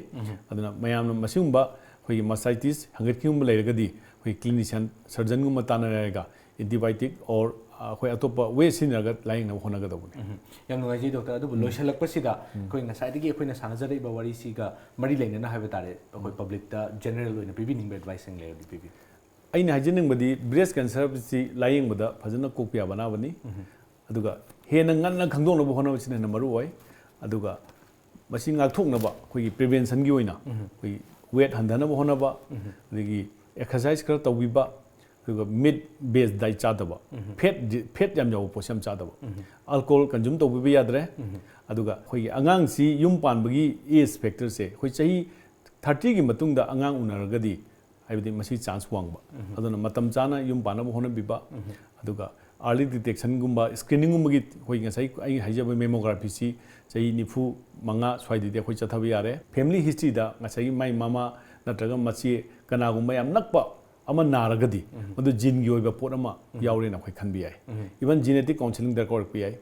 ꯑꯗꯨꯅ ꯃꯌꯥꯝꯅ ꯃꯁꯤꯒꯨꯝꯕ ꯑꯩꯈꯣꯏꯒꯤ ꯃꯁꯇꯥꯏꯇꯤꯁ ꯍꯪꯒꯠꯈꯤꯒꯨꯝꯕ ꯂꯩꯔꯒꯗꯤ ꯑꯩꯈꯣꯏ ꯀ꯭ꯂꯤꯅꯤꯁꯤꯌꯟ, ꯁꯔꯖꯟꯒꯨꯝꯕ ꯇꯥꯟꯅꯔꯒ ꯑꯦꯟꯇꯤꯕꯥꯏꯑꯣꯇꯤꯛ ꯑꯣꯔ ꯑꯩꯈꯣꯏ ꯑꯇꯣꯞꯄ ꯋꯦ ꯁꯤꯖꯤꯟꯅꯔꯒ ꯂꯥꯌꯦꯡꯅꯕ ꯍꯣꯠꯅꯒꯗꯧꯕꯅꯤ꯫ ꯌꯥꯝ ꯅꯨꯡꯉꯥꯏꯖꯩ ꯗꯣꯛꯇꯔ꯫ ꯑꯗꯨꯕꯨ ꯂꯣꯏꯁꯤꯜꯂꯛꯄꯁꯤꯗ ꯑꯩꯈꯣꯏ ꯉꯁꯥꯏꯗꯒꯤ ꯑꯩꯈꯣꯏꯅ ꯁꯥꯟꯅꯖꯔꯛꯏꯕ ꯋꯥꯔꯤꯁꯤꯒ ꯃꯔꯤ ꯂꯩꯅꯅ ꯍꯥꯏꯕ ꯇꯥꯔꯦ, ꯑꯩꯈꯣꯏ ꯄꯕ꯭ꯂꯤꯛꯇ ꯖꯦꯅꯔꯦꯜ ꯑꯣꯏꯅ ꯄꯤꯕꯤꯅꯤꯡꯕ ꯑꯦꯗꯚꯥꯏꯁꯁꯤꯡ ꯂꯩꯔꯗꯤ ꯄꯤꯕꯤꯌꯨ꯫ ꯑꯩꯅ ꯍꯥꯏꯖꯅꯤꯡꯕꯗꯤ ꯕ꯭ꯔꯦꯁ ꯀꯦꯟꯁꯔꯁꯤ ꯂꯥꯌꯦꯡꯕꯗ ꯐꯖꯅ ꯀꯣꯛꯄ ꯌꯥꯕ ꯑꯅꯥꯕꯅꯤ꯫ ꯑꯗꯨꯒ ꯍꯦꯟꯅ ꯉꯟꯅ ꯈꯪꯗꯣꯛꯅꯕ ꯍꯣꯠꯅꯕꯁꯤꯅ ꯍꯦꯟꯅ ꯃꯔꯨ ꯑꯣꯏ꯫ ꯑꯗꯨꯒ ꯃꯁꯤ ꯉꯥꯛꯊꯣꯛꯅꯕ ꯑꯩꯈꯣꯏꯒꯤ ꯄ꯭ꯔꯤꯚꯦꯟꯁꯟꯒꯤ ꯑꯣꯏꯅ ꯑꯩꯈꯣꯏꯒꯤ ꯋꯦꯠ ꯍꯟꯊꯅꯕ ꯍꯣꯠꯅꯕ, ꯑꯗꯒꯤ ꯑꯦꯛꯁꯔꯁꯥꯏꯁ ꯈꯔ ꯇꯧꯕꯤꯕ, ꯑꯗꯨꯒ ꯃꯤꯠ ꯕꯦꯁ ꯗꯥꯏꯠ ꯆꯥꯗꯕ, ꯐꯦꯠ, ꯐꯦꯠ ꯌꯥꯝ ꯌꯥꯎꯕ ꯄꯣꯠꯁꯦ ꯌꯥꯝ ꯆꯥꯗꯕ, ꯑꯜꯀꯣꯍꯣꯜ ꯀꯟꯖꯨꯝ ꯇꯧꯕꯤꯕ ꯌꯥꯗ꯭ꯔꯦ꯫ ꯑꯗꯨꯒ ꯑꯩꯈꯣꯏꯒꯤ ꯑꯉꯥꯡꯁꯤ ꯌꯨꯝ ꯄꯥꯟꯕꯒꯤ ꯑꯦꯖ ꯐꯦꯛꯇꯔꯁꯦ ꯑꯩꯈꯣꯏ ꯆꯍꯤ ꯊꯥꯔꯇꯤꯒꯤ ꯃꯇꯨꯡꯗ ꯑꯉꯥꯡ ꯎꯅꯔꯒꯗꯤ ꯍꯥꯏꯕꯗꯤ ꯃꯁꯤ ꯆꯥꯟꯁ ꯋꯥꯡꯕ꯫ ꯑꯗꯨꯅ ꯃꯇꯝ ꯆꯥꯅ ꯌꯨꯝ ꯄꯥꯟꯅꯕ ꯍꯣꯠꯅꯕꯤꯕ, ꯑꯗꯨꯒ ꯑꯥꯔꯂꯤ ꯗꯤꯇꯦꯛꯁꯟꯒꯨꯝꯕ, ꯁ꯭ꯀ꯭ꯔꯤꯅꯤꯡꯒꯨꯝꯕꯒꯤ ꯑꯩꯈꯣꯏ ꯉꯁꯥꯏ ꯑꯩ ꯍꯥꯏꯖꯕ ꯃꯦꯃꯣꯒ꯭ꯔꯥꯐꯤꯁꯤ ꯆꯍꯤ ꯅꯤꯐꯨ ꯃꯉꯥ ꯁ꯭ꯋꯥꯏꯗꯗꯤ ꯑꯩꯈꯣꯏ ꯆꯠꯊꯕ ꯌꯥꯔꯦ꯫ ꯐꯦꯃꯤꯂꯤ ꯍꯤꯁꯇ꯭ꯔꯤꯗ ꯉꯁꯥꯏꯒꯤ ꯃꯥꯏ ꯃꯃꯥ ꯅꯠꯇ꯭ꯔꯒ ꯃꯆꯦ ꯀꯅꯥꯒꯨꯝꯕ ꯌꯥꯝ ꯅꯛꯄ ꯑꯃ ꯅꯥꯔꯒꯗꯤ ꯃꯗꯨ ꯖꯤꯟꯒꯤ ꯑꯣꯏꯕ ꯄꯣꯠ ꯑꯃ ꯌꯥꯎꯔꯦꯅ ꯑꯩꯈꯣꯏ ꯈꯟꯕ ꯌꯥꯏ꯫ ꯏꯚꯟ ꯖꯤꯅꯦꯇꯤꯛ ꯀꯥꯎꯟꯁꯤꯂꯤꯡ ꯗꯔꯀꯥꯔ ꯑꯣꯏꯔꯛꯄ ꯌꯥꯏ꯫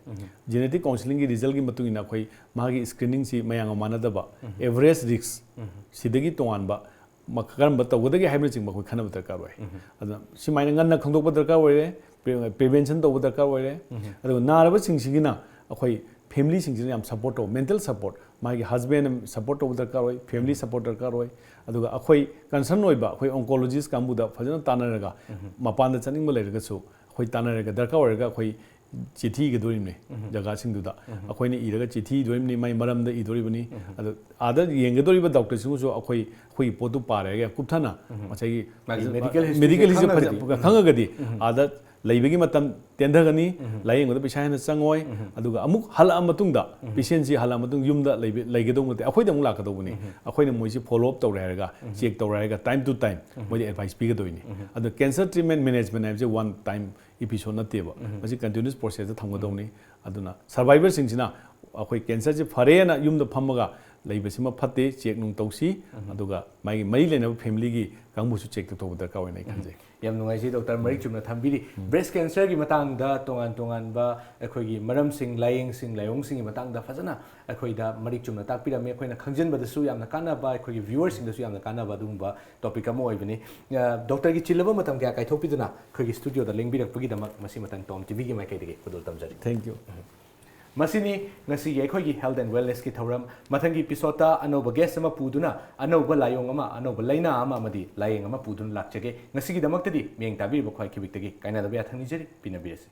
ꯖꯤꯅꯦꯇꯤꯛ ꯀꯥꯎꯟꯁꯤꯂꯤꯡꯒꯤ ꯔꯤꯖꯜꯒꯤ ꯃꯇꯨꯡ ꯏꯟꯅ ꯑꯩꯈꯣꯏ ꯃꯥꯒꯤ ꯁ꯭ꯀ꯭ꯔꯤꯅꯤꯡꯁꯤ ꯃꯌꯥꯝꯒ ꯃꯥꯟꯅꯗꯕ, ꯑꯦꯚꯔꯦꯖ ꯔꯤꯛꯁ ꯁꯤꯗꯒꯤ ꯇꯣꯉꯥꯟꯕ ꯃ-, ꯀꯔꯝꯕ ꯇꯧꯒꯗꯒꯦ ꯍꯥꯏꯕꯅꯆꯤꯡꯕ ꯑꯩꯈꯣꯏ ꯈꯟꯅꯕ ꯗꯔꯀꯥꯔ ꯑꯣꯏ꯫ ꯑꯗꯨꯅ ꯁꯤꯃꯥꯏꯅ ꯉꯟꯅ ꯈꯪꯗꯣꯛꯄ ꯗꯔꯀꯥꯔ ꯑꯣꯏꯔꯦ, ꯄ꯭ꯔꯤ-, ꯄ꯭ꯔꯤꯚꯦꯟꯁꯟ ꯇꯧꯕ ꯗꯔꯀꯥꯔ ꯑꯣꯏꯔꯦ꯫ ꯑꯗꯨꯒ ꯅꯥꯔꯕꯁꯤꯡꯁꯤꯒꯤꯅ ꯑꯩꯈꯣꯏ ꯐꯦꯃꯤꯂꯤꯁꯤꯡꯁꯤꯅ ꯌꯥꯝ ꯁꯞꯄꯣꯔꯠ ꯇꯧ, ꯃꯦꯟꯇꯦꯜ ꯁꯞꯄꯣꯔꯠ, ꯃꯥꯒꯤ ꯍꯁꯕꯦꯟ ꯁꯞꯄꯣꯔꯠ ꯇꯧꯕ ꯗꯔꯀꯥꯔ ꯑꯣꯏ, ꯐꯦꯃꯤꯂꯤ ꯁꯞꯄꯣꯔꯠ ꯗꯔꯀꯥꯔ ꯑꯣꯏ꯫ ꯑꯗꯨꯒ ꯑꯩꯈꯣꯏ ꯀꯟꯁꯔꯟ ꯑꯣꯏꯕ ꯑꯩꯈꯣꯏ ꯑꯣꯟꯀꯣꯂꯣꯖꯤꯁ ꯀꯥꯡꯕꯨꯗ ꯐꯖꯅ ꯇꯥꯟꯅꯔꯒ, ꯃꯄꯥꯟꯗ ꯆꯠꯅꯤꯡꯕ ꯂꯩꯔꯒꯁꯨ ꯑꯩꯈꯣꯏ ꯇꯥꯟꯅꯔꯒ, ꯗꯔꯀꯥꯔ ꯑꯣꯏꯔꯒ ꯑꯩꯈꯣꯏ ꯆꯤꯊꯤ ꯏꯒꯗꯣꯔꯤꯕꯅꯤ ꯖꯒꯥꯁꯤꯡꯗꯨꯗ꯫ ꯑꯩꯈꯣꯏꯅ ꯏꯔꯒ ꯆꯤꯊꯤ ꯏꯗꯣꯔꯤꯕꯅꯤ, ꯃꯥꯏ ꯃꯔꯝꯗ ꯏꯗꯣꯔꯤꯕꯅꯤ꯫ ꯑꯗꯣ ꯑꯥꯗ ꯌꯦꯡꯒꯗꯧꯔꯤꯕ ꯗꯣꯛꯇꯔꯁꯤꯡꯕꯨꯁꯨ ꯑꯩꯈꯣꯏ, ꯑꯩꯈꯣꯏꯒꯤ ꯄꯣꯠꯇꯨ ꯄꯥꯔꯒ ꯀꯨꯞꯊꯅ ꯉꯁꯥꯏꯒꯤ ꯃꯥꯒꯤ ꯃꯦꯗꯤꯀꯦꯜ ꯍꯤꯁꯇ꯭ꯔꯤꯁꯦ ꯃꯦꯗꯤꯀꯦꯜ ꯍꯤꯁꯇ꯭ꯔꯤ ꯈꯪꯉꯒꯗꯤ꯫ ꯐꯖ-, ꯈꯪꯉꯒꯗꯤ ꯑꯥꯗ ꯂꯩꯕꯒꯤ ꯃꯇꯝ ꯇꯦꯟꯊꯒꯅꯤ, ꯂꯥꯏꯌꯦꯡꯕꯗ ꯄꯩꯁꯥ ꯍꯦꯟꯅ ꯆꯪꯉꯣꯏ꯫ ꯑꯗꯨꯒ ꯑꯃꯨꯛ ꯍꯜꯂꯛꯑ ꯃꯇꯨꯡꯗ, ꯄꯦꯁꯦꯟꯁꯤ ꯍꯜꯂꯛꯑ ꯃꯇꯨꯡ ꯌꯨꯝꯗ ꯂꯩꯕ-, ꯂꯩꯒꯗꯧꯕ ꯅꯠꯇꯦ, ꯑꯩꯈꯣꯏꯗ ꯑꯃꯨꯛ ꯂꯥꯛꯀꯗꯧꯕꯅꯤ꯫ ꯑꯩꯈꯣꯏꯅ ꯃꯣꯏꯁꯤ ꯐꯣꯂꯣ ꯑꯞ ꯇꯧꯔꯦ ꯍꯥꯏꯔꯒ, ꯆꯦꯛ ꯇꯧꯔꯦ ꯍꯥꯏꯔꯒ, ꯇꯥꯏꯝ ꯇꯨ ꯇꯥꯏꯝ ꯃꯣꯏꯗ ꯑꯦꯗꯚꯥꯏꯁ ꯄꯤꯒꯗꯣꯏꯅꯤ꯫ ꯑꯗꯣ ꯀꯦꯟꯁꯔ ꯇ꯭ꯔꯤꯠꯃꯦꯟ ꯃꯦꯅꯦꯖꯃꯦꯟ ꯍꯥꯏꯕꯁꯦ ꯋꯥꯟ ꯇꯥꯏꯝ ꯏꯄꯤꯁꯣꯗ ꯅꯠꯇꯦꯕ꯫ ꯃꯁꯤ ꯀꯟꯇꯤꯅ꯭ꯌꯨꯁ ꯄ꯭ꯔꯣꯁꯦꯁꯇ ꯊꯝꯒꯗꯧꯅꯤ꯫ ꯑꯗꯨꯅ ꯁꯔꯚꯥꯏꯚꯔꯁꯤꯡꯁꯤꯅ ꯑꯩꯈꯣꯏ ꯀꯦꯟꯁꯔꯁꯤ ꯐꯔꯦꯅ ꯌꯨꯝꯗ ꯐꯝꯃꯒ ꯂꯩꯕꯁꯤꯃ ꯐꯠꯇꯦ, ꯆꯦꯛ ꯅꯨꯡ ꯇꯧꯁꯤ꯫ ꯑꯗꯨꯒ ꯃꯥꯒꯤ ꯃꯔꯤ ꯂꯩꯅꯕ ꯐꯦꯃꯤꯂꯤꯒꯤ ꯀꯥꯡꯕꯨꯁꯨ ꯆꯦꯛ ꯇꯧꯊꯣꯛꯄ ꯗꯔꯀꯥꯔ ꯑꯣꯏꯅ ꯑꯩ ꯈꯟꯖꯩ꯫ ꯌꯥꯝ ꯅꯨꯡꯉꯥꯏꯖꯩ ꯗꯣꯛꯇꯔ, ꯃꯔꯤꯛ ꯆꯨꯝꯅ ꯊꯝꯕꯤꯔꯤ꯫ ꯕ꯭ꯔꯦꯁ ꯀꯦꯟꯁꯔꯒꯤ ꯃꯇꯥꯡꯗ ꯇꯣꯉꯥꯟ ꯇꯣꯉꯥꯟꯕ ꯑꯩꯈꯣꯏꯒꯤ ꯃꯔꯝꯁꯤꯡ, ꯂꯥꯏꯌꯦꯡꯁꯤꯡ, ꯂꯥꯏꯑꯣꯡꯁꯤꯡꯒꯤ ꯃꯇꯥꯡꯗ ꯐꯖꯅ ꯑꯩꯈꯣꯏꯗ ꯃꯔꯤꯛ ꯆꯨꯝꯅ ꯇꯥꯛꯄꯤꯔꯝꯃꯤ꯫ ꯑꯩꯈꯣꯏꯅ ꯈꯪꯖꯤꯟꯕꯗꯁꯨ ꯌꯥꯝꯅ ꯀꯥꯟꯅꯕ, ꯑꯩꯈꯣꯏꯒꯤ ꯚ꯭ꯌꯨꯋꯔꯁꯤꯡꯗꯁꯨ ꯌꯥꯝꯅ ꯀꯥꯟꯅꯕ ꯑꯗꯨꯒꯨꯝꯕ ꯇꯣꯄꯤꯛ ꯑꯃ ꯑꯣꯏꯕꯅꯤ꯫ ꯑ, ꯗꯣꯛꯇꯔꯒꯤ ꯆꯤꯜꯂꯕ ꯃꯇꯝ ꯀꯌꯥ ꯀꯥꯏꯊꯣꯛꯄꯤꯗꯨꯅ ꯑꯩꯈꯣꯏꯒꯤ ꯁ꯭ꯇꯨꯗꯤꯑꯣꯗ ꯂꯦꯡꯕꯤꯔꯛꯄꯒꯤꯗꯃꯛ ꯃꯁꯤ ꯃꯇꯪ ꯇꯣꯝ ꯇꯤꯚꯤꯒꯤ ꯃꯥꯏꯀꯩꯗꯒꯤ ꯈꯨꯗꯣꯜ ꯇꯝꯖꯔꯤ꯫ Thank you. ꯃꯁꯤꯅꯤ ꯉꯁꯤꯒꯤ ꯑꯩꯈꯣꯏꯒꯤ Health and Wellnessꯀꯤ ꯊꯧꯔꯝ꯫ ꯃꯊꯪꯒꯤ ꯏꯄꯤꯁꯣꯗꯇ ꯑꯅꯧꯕ ꯒꯦꯁ ꯑꯃ ꯄꯨꯗꯨꯅ ꯑꯅꯧꯕ ꯂꯥꯏꯑꯣꯡ ꯑꯃ, ꯑꯅꯧꯕ ꯂꯥꯏꯅꯥ ꯑꯃ ꯑꯃꯗꯤ ꯂꯥꯏꯌꯦꯡ ꯑꯃ ꯄꯨꯗꯨꯅ ꯂꯥꯛꯆꯒꯦ꯫ ꯉꯁꯤꯒꯤꯗꯃꯛꯇꯗꯤ ꯃꯤꯠꯌꯦꯡ ꯇꯥꯕꯤꯔꯤꯕ ꯈ꯭ꯋꯥꯏ ꯈꯤꯕꯤꯛꯇꯒꯤ ꯀꯥꯏꯅꯗꯕ ꯌꯥꯊꯪ ꯅꯤꯖꯔꯤ꯫ ꯄꯤꯅꯕꯤꯔꯁꯤ꯫